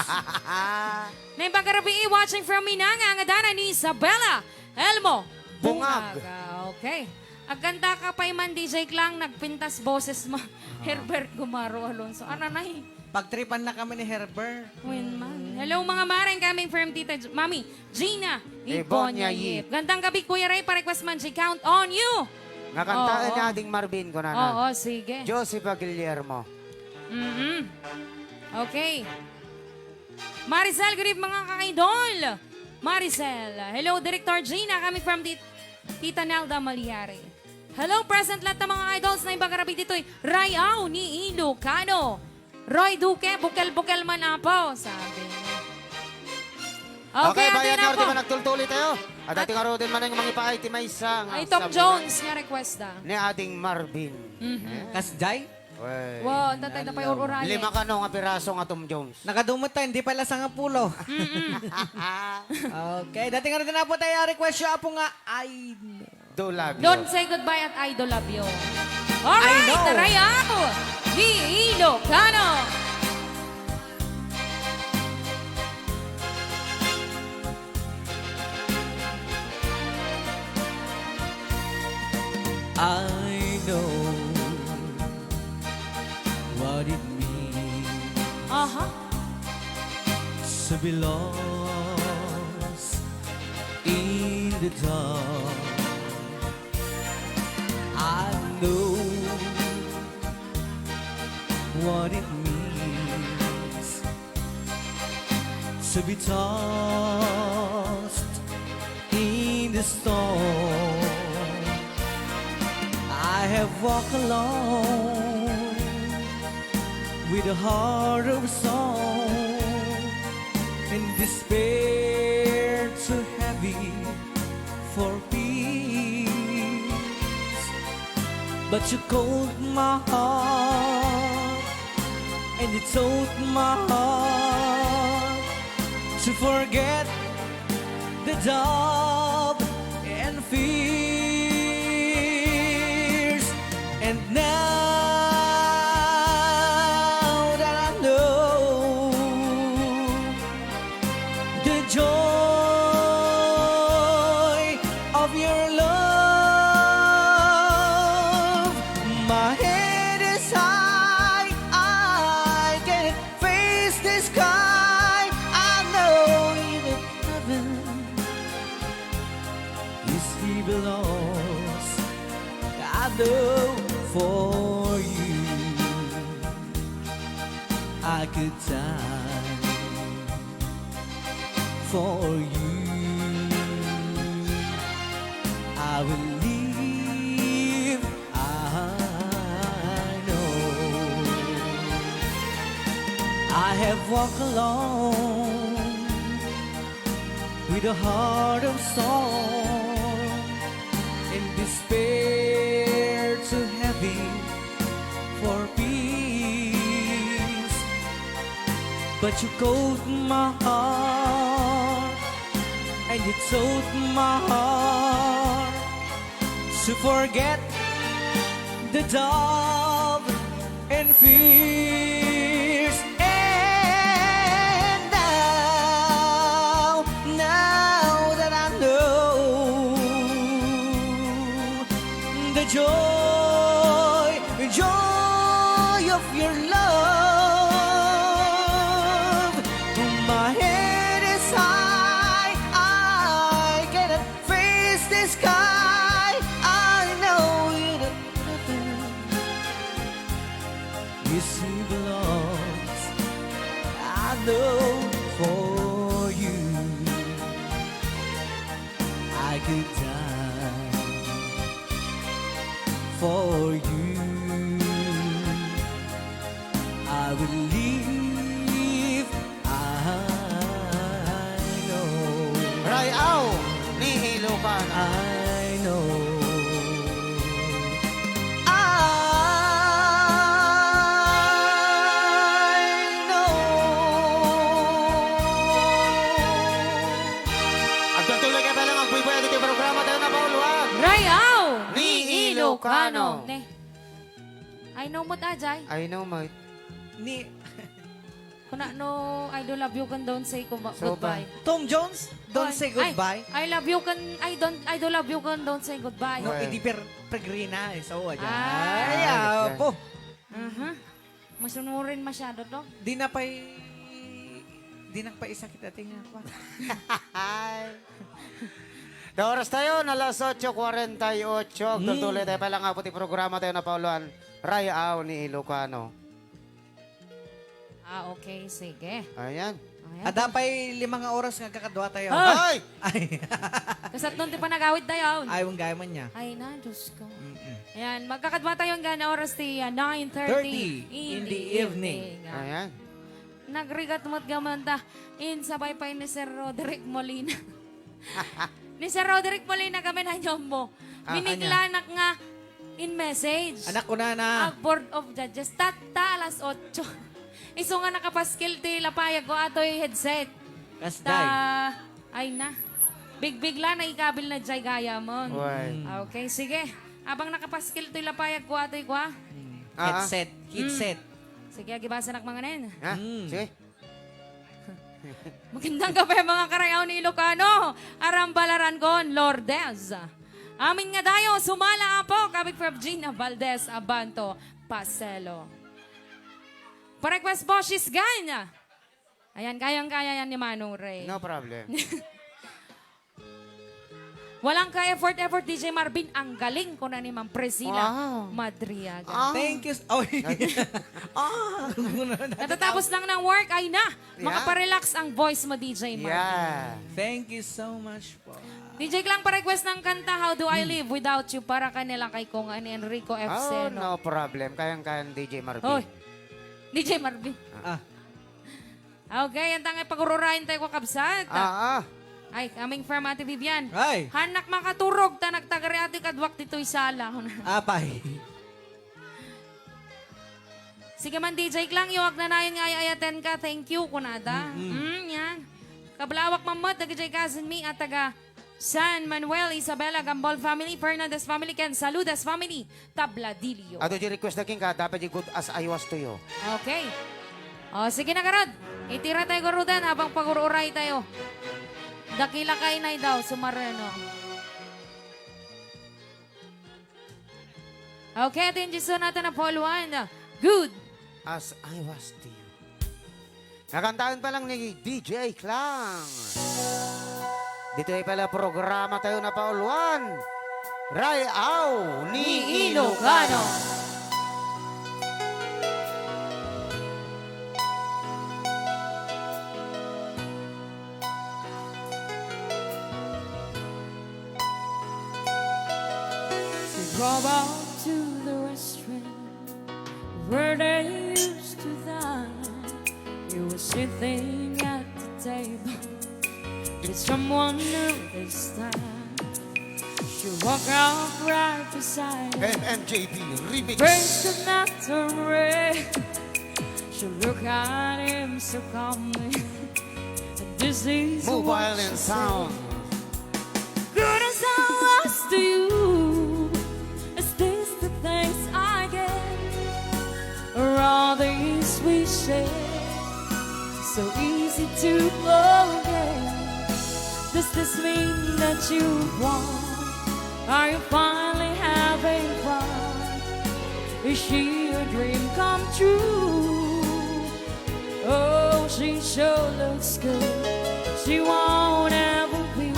Naimbag a rabii, watching from Minanga, nga dana ni Isabela Elmo Bungag. Bungag. Ah, okay. Agkanta ka pay man, D J Klang, nagpintas boses mo. Ah. Herbert Gumaro Alonso. Ananay. Pagtripan na kami ni Herbert. Wen man. Hello, mga mareng, coming from Tita G-, Mami Gina Ibonia Ibonia Yip. Yip. Gandang gabi, Kuya Ray. Pa-request man, G, Count on You. Nga kantaen Oo. ni Ading Marvin, kunana. Oo, sige. Joseph Guillermo. Mm-mm. Okay. Maricel, good evening, mga ka-idol. Maricel, hello, Director Gina, coming from Tit-, Tita Nelda Maliari. Hello, present lahat ng mga idols na imbag a rabii ditoy Rayaw ni Ilocano. Roy Duque, bukel-bukel man apo, sabi. Okay, Okay, ate bayan na na, po. Di ba nagtultuli tayo? At At ating arodin man ang mangipaay ti maysa nga Ay, Tom samurai Jones nga request, ah. Ni Ading Marvin. Mhm. Eh? Kasjay? Wey. Wow, tatay na pay ur-urayen. Lima kano nga piraso nga Tom Jones. Nakadumet tayo, hindi pala sangapulo. Mm-mm. Okay, dating ano din na po tayo, request siya po nga, I do love you. Don't say goodbye at I do love you. Alright, I know. Rayaw ni Ilocano. I know what it means Aha. to be lost in the dark. I know what it means to be tossed Storm. I have walked alone with a heart of stone and despair too heavy for peace. But you called my heart and you told my heart to forget the doubt and fears. And now that I know the joy of your love, my head is high, I can face the sky. I know that heaven is here below. I know for you I could die. For you I will live. I know I have walked alone with a heart of stone and despair too heavy for peace. But you caught my heart and you told my heart to forget the doubt and fears. And now, now that I know the joy, joy of your love, my head is high, I cannot face the sky. I know that nothing is too lost. I know for you I could die. For you I will live. I know. Rayaw ni Ilocano. I know. I know. Agtuloy-tuloy kami lang agbuybuyattayo ti programa tayo, napauluan. Rayaw ni Ilocano. Ne. I know mo ta, Jay? I know mo. Ni Kuna no, I do love you can don't say goodbye. So ba? Goodbye. Tom Jones, don't say goodbye. Ay, I love you can, I don't, I do love you can don't say goodbye. No, Why? Idi per, Peregrina, eh, so, ayan. Ah. Ay, ah, apo. Aha. Masunurin masyado to. Di na pa'y, di na pa'y isakit ating ako. Da oras tayo, na alas otso kuwarenta y otso. Agtuloy-tuloy tayo pa lang apo ti programa tayo, napauluan. Rayaw ni Ilocano. Ah, okay. Sige. Ayan. Ayan. Ada pa'y lima nga oras nga agkakadua tayo. Ah! Ay! Ay. Kasatnon ti panagawid tayo. Ay, unggay man niya. Ay na, Diyos ko. Mm-mm. Ayan, magkakadua tayo hanggang oras ti, ah, nine thirty in the evening. Ah. Ayan. Nagrigat met gaman ta. Insabay pa ni Sir Roderick Molina. Ni Sir Roderick Molina kami na inyombo. Ah, Biniklanak nga in message. Anak ko na na. Ag Board of Judges. Tatta alas otso. Isu nga nakapaskil ti lapayag ko atoy headset. Kasday. Ta, ay na. Bigbigla na ikabil na jay gayam. Why? Mm. Okay, sige. Abang nakapaskil toy lapayag ko atoy kwa. Mm. Ah, ah. Headset. Mm. Headset. Sige, agibasanak manganen. Ha? Mm. Sige. Magandang gabi, mga karayaw ni Ilocano. Arambalaran kon Lourdes. Amin nga dayo, sumala apo, kabig Febgina Valdez Abanto Paselo. Pa-request po, She's Ganya. Ayan, kayang-kaya yan ni Manong Ray. No problem. Walang ka-effort-effort, D J Marvin. Ang galing, kuna ni Ma'am Priscilla Madriaga. Wow. Ah. Thank you s-, oh. Ah. Natatapos lang ng work, ay na. Yeah. Makaparelax ang voice mo, D J Marvin. Yeah. Thank you so much po. D J Klang, pa-request ng kanta, How Do I Live Without You, para kay nila kay Kong ni Enrico F. Oh, Seno. No problem. Kayang-kayang D J Marvin. Hoy, D J Marvin. Ah. Okay, yan tangay pagururayan tayo, kakabsat. Ah, ah. Ay, coming from Ate Vivian. Ay. Hanak makaturog, ta nagtagari ati kaduak ditoy sala. Apay. Sige man, D J Klang, yo, agnanayon nga ay-ayaten ka. Thank you, kunada. Mm-mm. Mm, yan. Kablawak mammet, dagiti cousin mi, a taga San Manuel, Isabela, Gambol family, Fernandez family, ken Saludes family, Tabladillo. Adu di request na king ka, dapat di good as I was to you. Okay. O, sige na, garud. Itira tayo, garudan, habang pag-ururay tayo. Dakila ka inay daw, sumareno. Okay, atin Jason natin na Paul one. Good. As I was to you. Nakantahan pa lang ni D J Klang. Dito ay pala programa tayo na Paul one. Rayaw ni Ilocano. We go out to the restaurant where they used to dine. You were sitting at the table with someone new this time. She walked out right beside him. M M J P remix. First of not to red. She looked at him so calmly. This is Mobile what and she sound. Said. Good as I was to you, is this the thanks I get? Or all these we share, so easy to forget? Does this mean that you won? Are you finally having fun? Is she a dream come true? Oh, she sure looks good. She won't ever be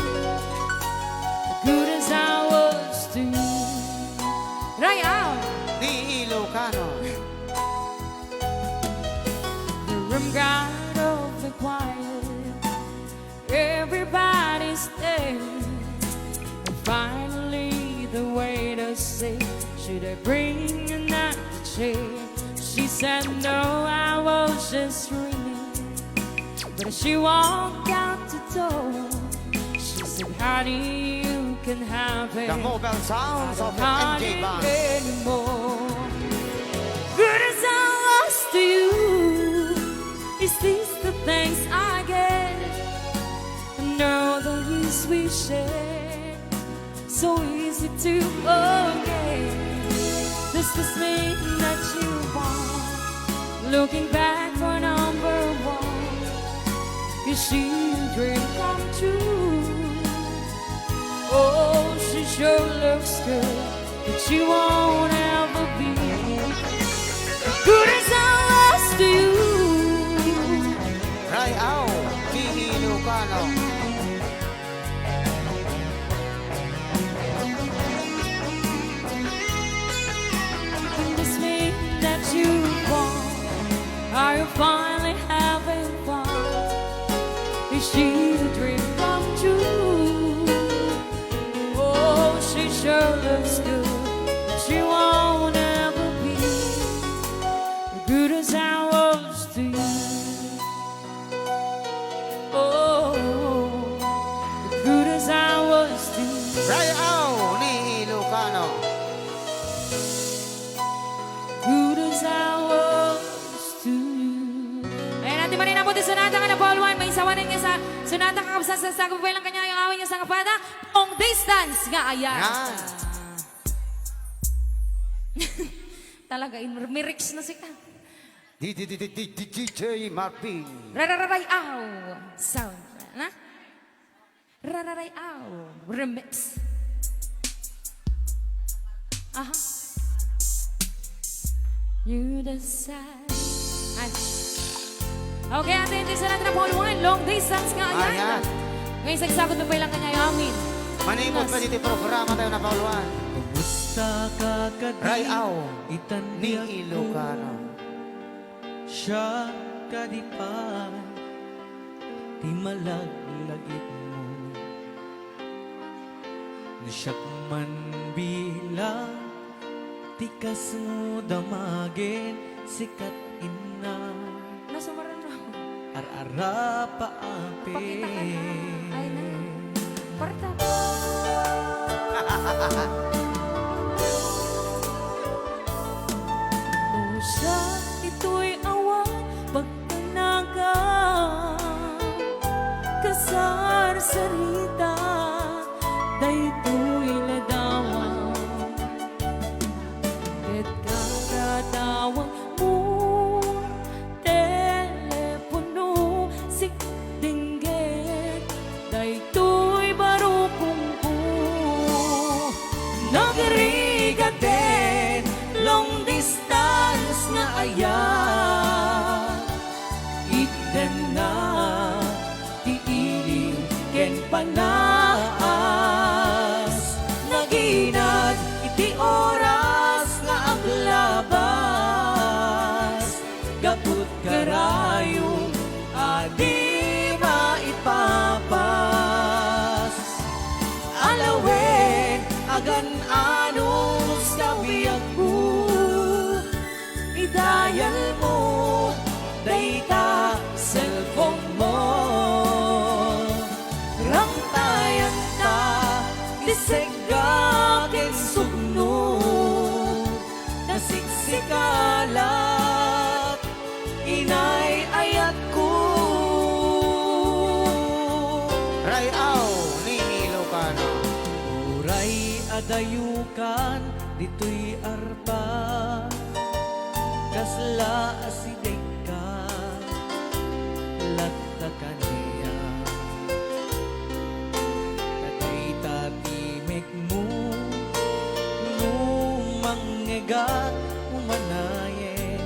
good as I was to you. Rayaw ni Ilocano. The room got awfully quiet. Everybody's there. And finally, the waiter said, "Should I bring another chair?" She said, "No, I was just ringing." But as she walked out the door, she said, "Honey, you can have it." The mobile sounds of the M J Band. I don't want it anymore. Good as I was to you, is this the thanks I get? And all the years we shared, so easy to forget. Does this mean that you want? Looking back for number one, you see a dream come true. Oh, she sure looks good, but she won't ever be good as I was to you. Rayaw ni Ilocano. Does this mean that you won? Are you finally having fun? Is she a dream come true? Oh, she sure looks good, but she won't ever be good as I was to you. Oh, good as I was to you. Rayaw ni Ilocano. Good as I was to you. Ayan, ati manen, apo ti sonata nga na Paul one, may sawanen nga sa sonata kakabsat sa sagup lang kanya yung awin nga sa kapada, long distance nga ayan. Yan. Talaga, in, miriks na sika. Di, di, di, di, di, di, D J Marvin. Rarararay, aw. Sound. Na? Rarararay, aw. Remix. Aha. You decide. Ay. Okay, ate, hindi sa natin na Paul one. Long distance nga, ayan. Ayan. Ngayon, sagsagod mo pa ilang kanya, amin. Manimot pa dito programa tayo na Paul one. Kumusta ka kadi? Rayaw. Itan ni Ilocano. Siak kadi pay ti malaglagipen. Siak man bilang ti kasno damagen sikat inna. Nasumaran na ako. Ar-arapa ape. Pakita ka na. Ay, na. Parta. Usa itoy awan pagtanagan, kasarsarita, daytoy ladawan. Ket kadatawang mo, telepono, sikdingget, daytoy barukongko. Nagrigaten, long distance nga ayat. Itdenna ti iliw ken panaas. Naginad iti oras nga aglabas. Gaput karayom a di maipapas. Alawen, agan-anos kabiagko. Idayal mo dayta cellphone mo. Rangtayan ta ti segga ken sugno. Nasiksikalat, inay ayatko. Ray-aw ni Ilocano. Uray adayokan ditoy arpa, kasla asidegka, latta kaniak. Kadayta ti mekmo, no mangngegak, umanayen,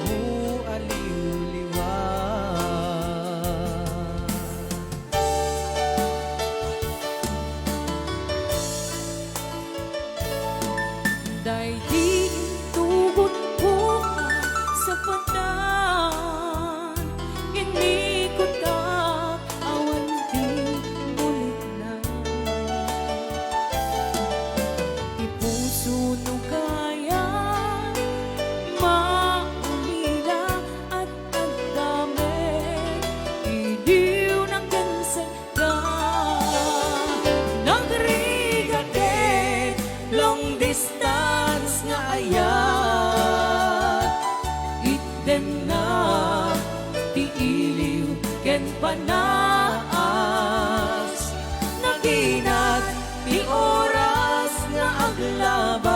mo aliwliwa. Daydi intugotko a sapatan, inikutak awan ti mulitna. Ti puso no kaya, maulila, at agdamag, iliw na ken segga. Nagrigaten, long distance nga ayat. Itdenna ti iliw ken panaas. Naginad ti oras nga aglabas.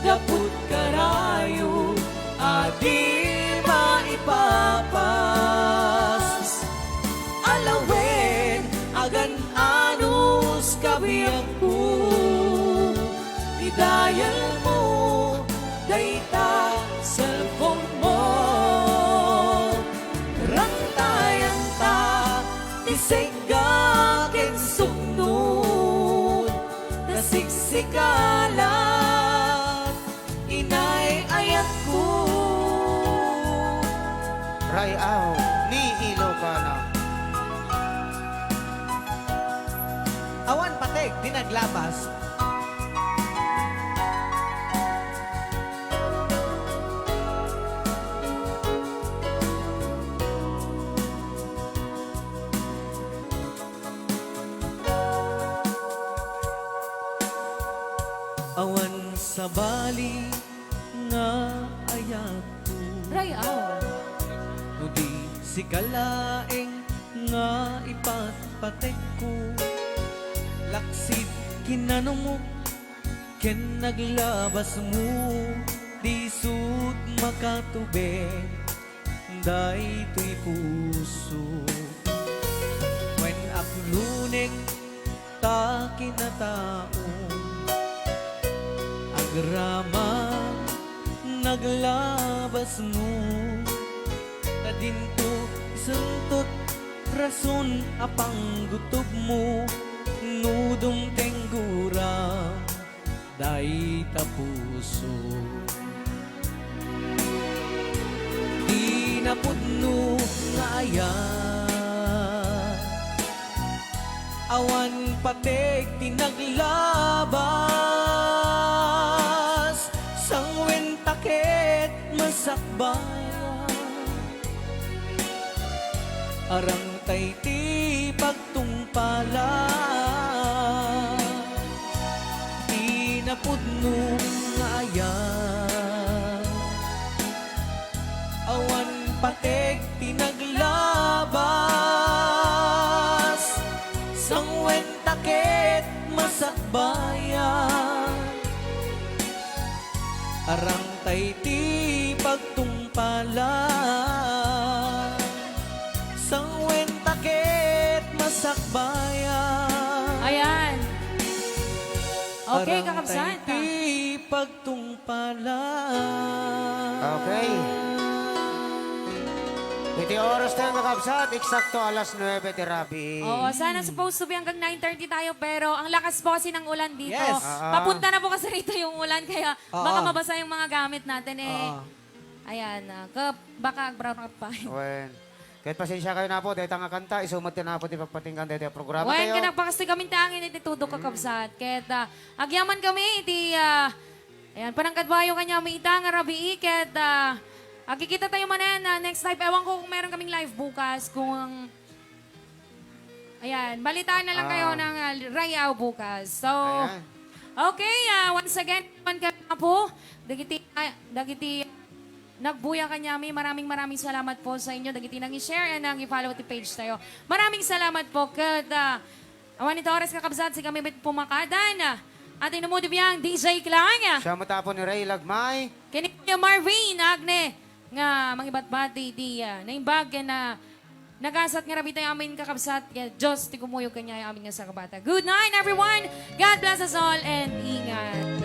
Gaput karayom a di maipapas. Alawen, agan-anos kabiagko. Idayal mo dayta cellphone mo. Rangtayan ta ti segga ken suknod. Nasiksikalat, inay ayatko. Ray-aw ni Ilocano. Awan pateg ti naglabas. Awan sabali nga ayatko. Ray-aw. No di sika laeng nga ipatpatekko. Laksid kinanumok ken naglabasmo, disut makatubeng daytoy puso. Wen aplunek ta kinataom, agraman naglabasmo, ta dinto isuntot rason a panggutobmo, no dumteng guram dayta puso. Di napudno nga ayat, Awan pateg ti naglabas, sangwen ta ket masakbayan. Arang tay ti pagtungpala, ti napudno nga ayat. Awan pateg ti naglabas, sangwen ta ket masakbayan. Arang tay ti pagtungpala, sangwen ta ket masakbayan. Ayan. Okay, Arang kakabsat. tay ti pagtungpala. Okay. Iti oras tayo, kakabsat, eksakto alas nuebe ti rabii. Oo, sana supposed to be hanggang nine thirty tayo, pero ang lakas po kasi ng ulan dito. Yes. Oo. Papunta na po kasi rito yung ulan, kaya Oo. baka mabasa yung mga gamit natin eh. Oo. Ayan, ah, ka, baka agraw pa. Wen. Ket pasensya kayo na po, dahil nga kanta, isu met na po ti pagpatinggan dahil programa Wen, tayo. Kanagpakasti kami tangin iti tudok, kakabsat. Ket ah, agyaman kami iti ah, ayan, panangkadwayo kanya may ita nga rabii. Ket ah, agkikita tayo manen ah, next live. Ewan ko kung meron kaming live bukas. Kung ang, ayan, balitaan na lang kayo Ah. ng ah, Rayaw bukas. So, Ayan. okay, ah, once again, man kami nga po, dagiti, ah, dagiti nagbuya kanyami. Maraming maraming salamat po sa inyo. Dagiti nang i-share and nang i-follow ti page tayo. Maraming salamat po. Ket ah, awan iti oras, kakabsat, si kami met pumakadan. At inumudi biyang D J Klang. Siya mo tapo ni Ray Lagmay. Kini Kuya Marvin Agne nga mangibatbati di ah, naimbag na nagasat nga rabii tayo amin, kakabsat. Kaya Diyos ti kumuyog kanya amin nga sakbata. Good night, everyone. God bless us all and ingat.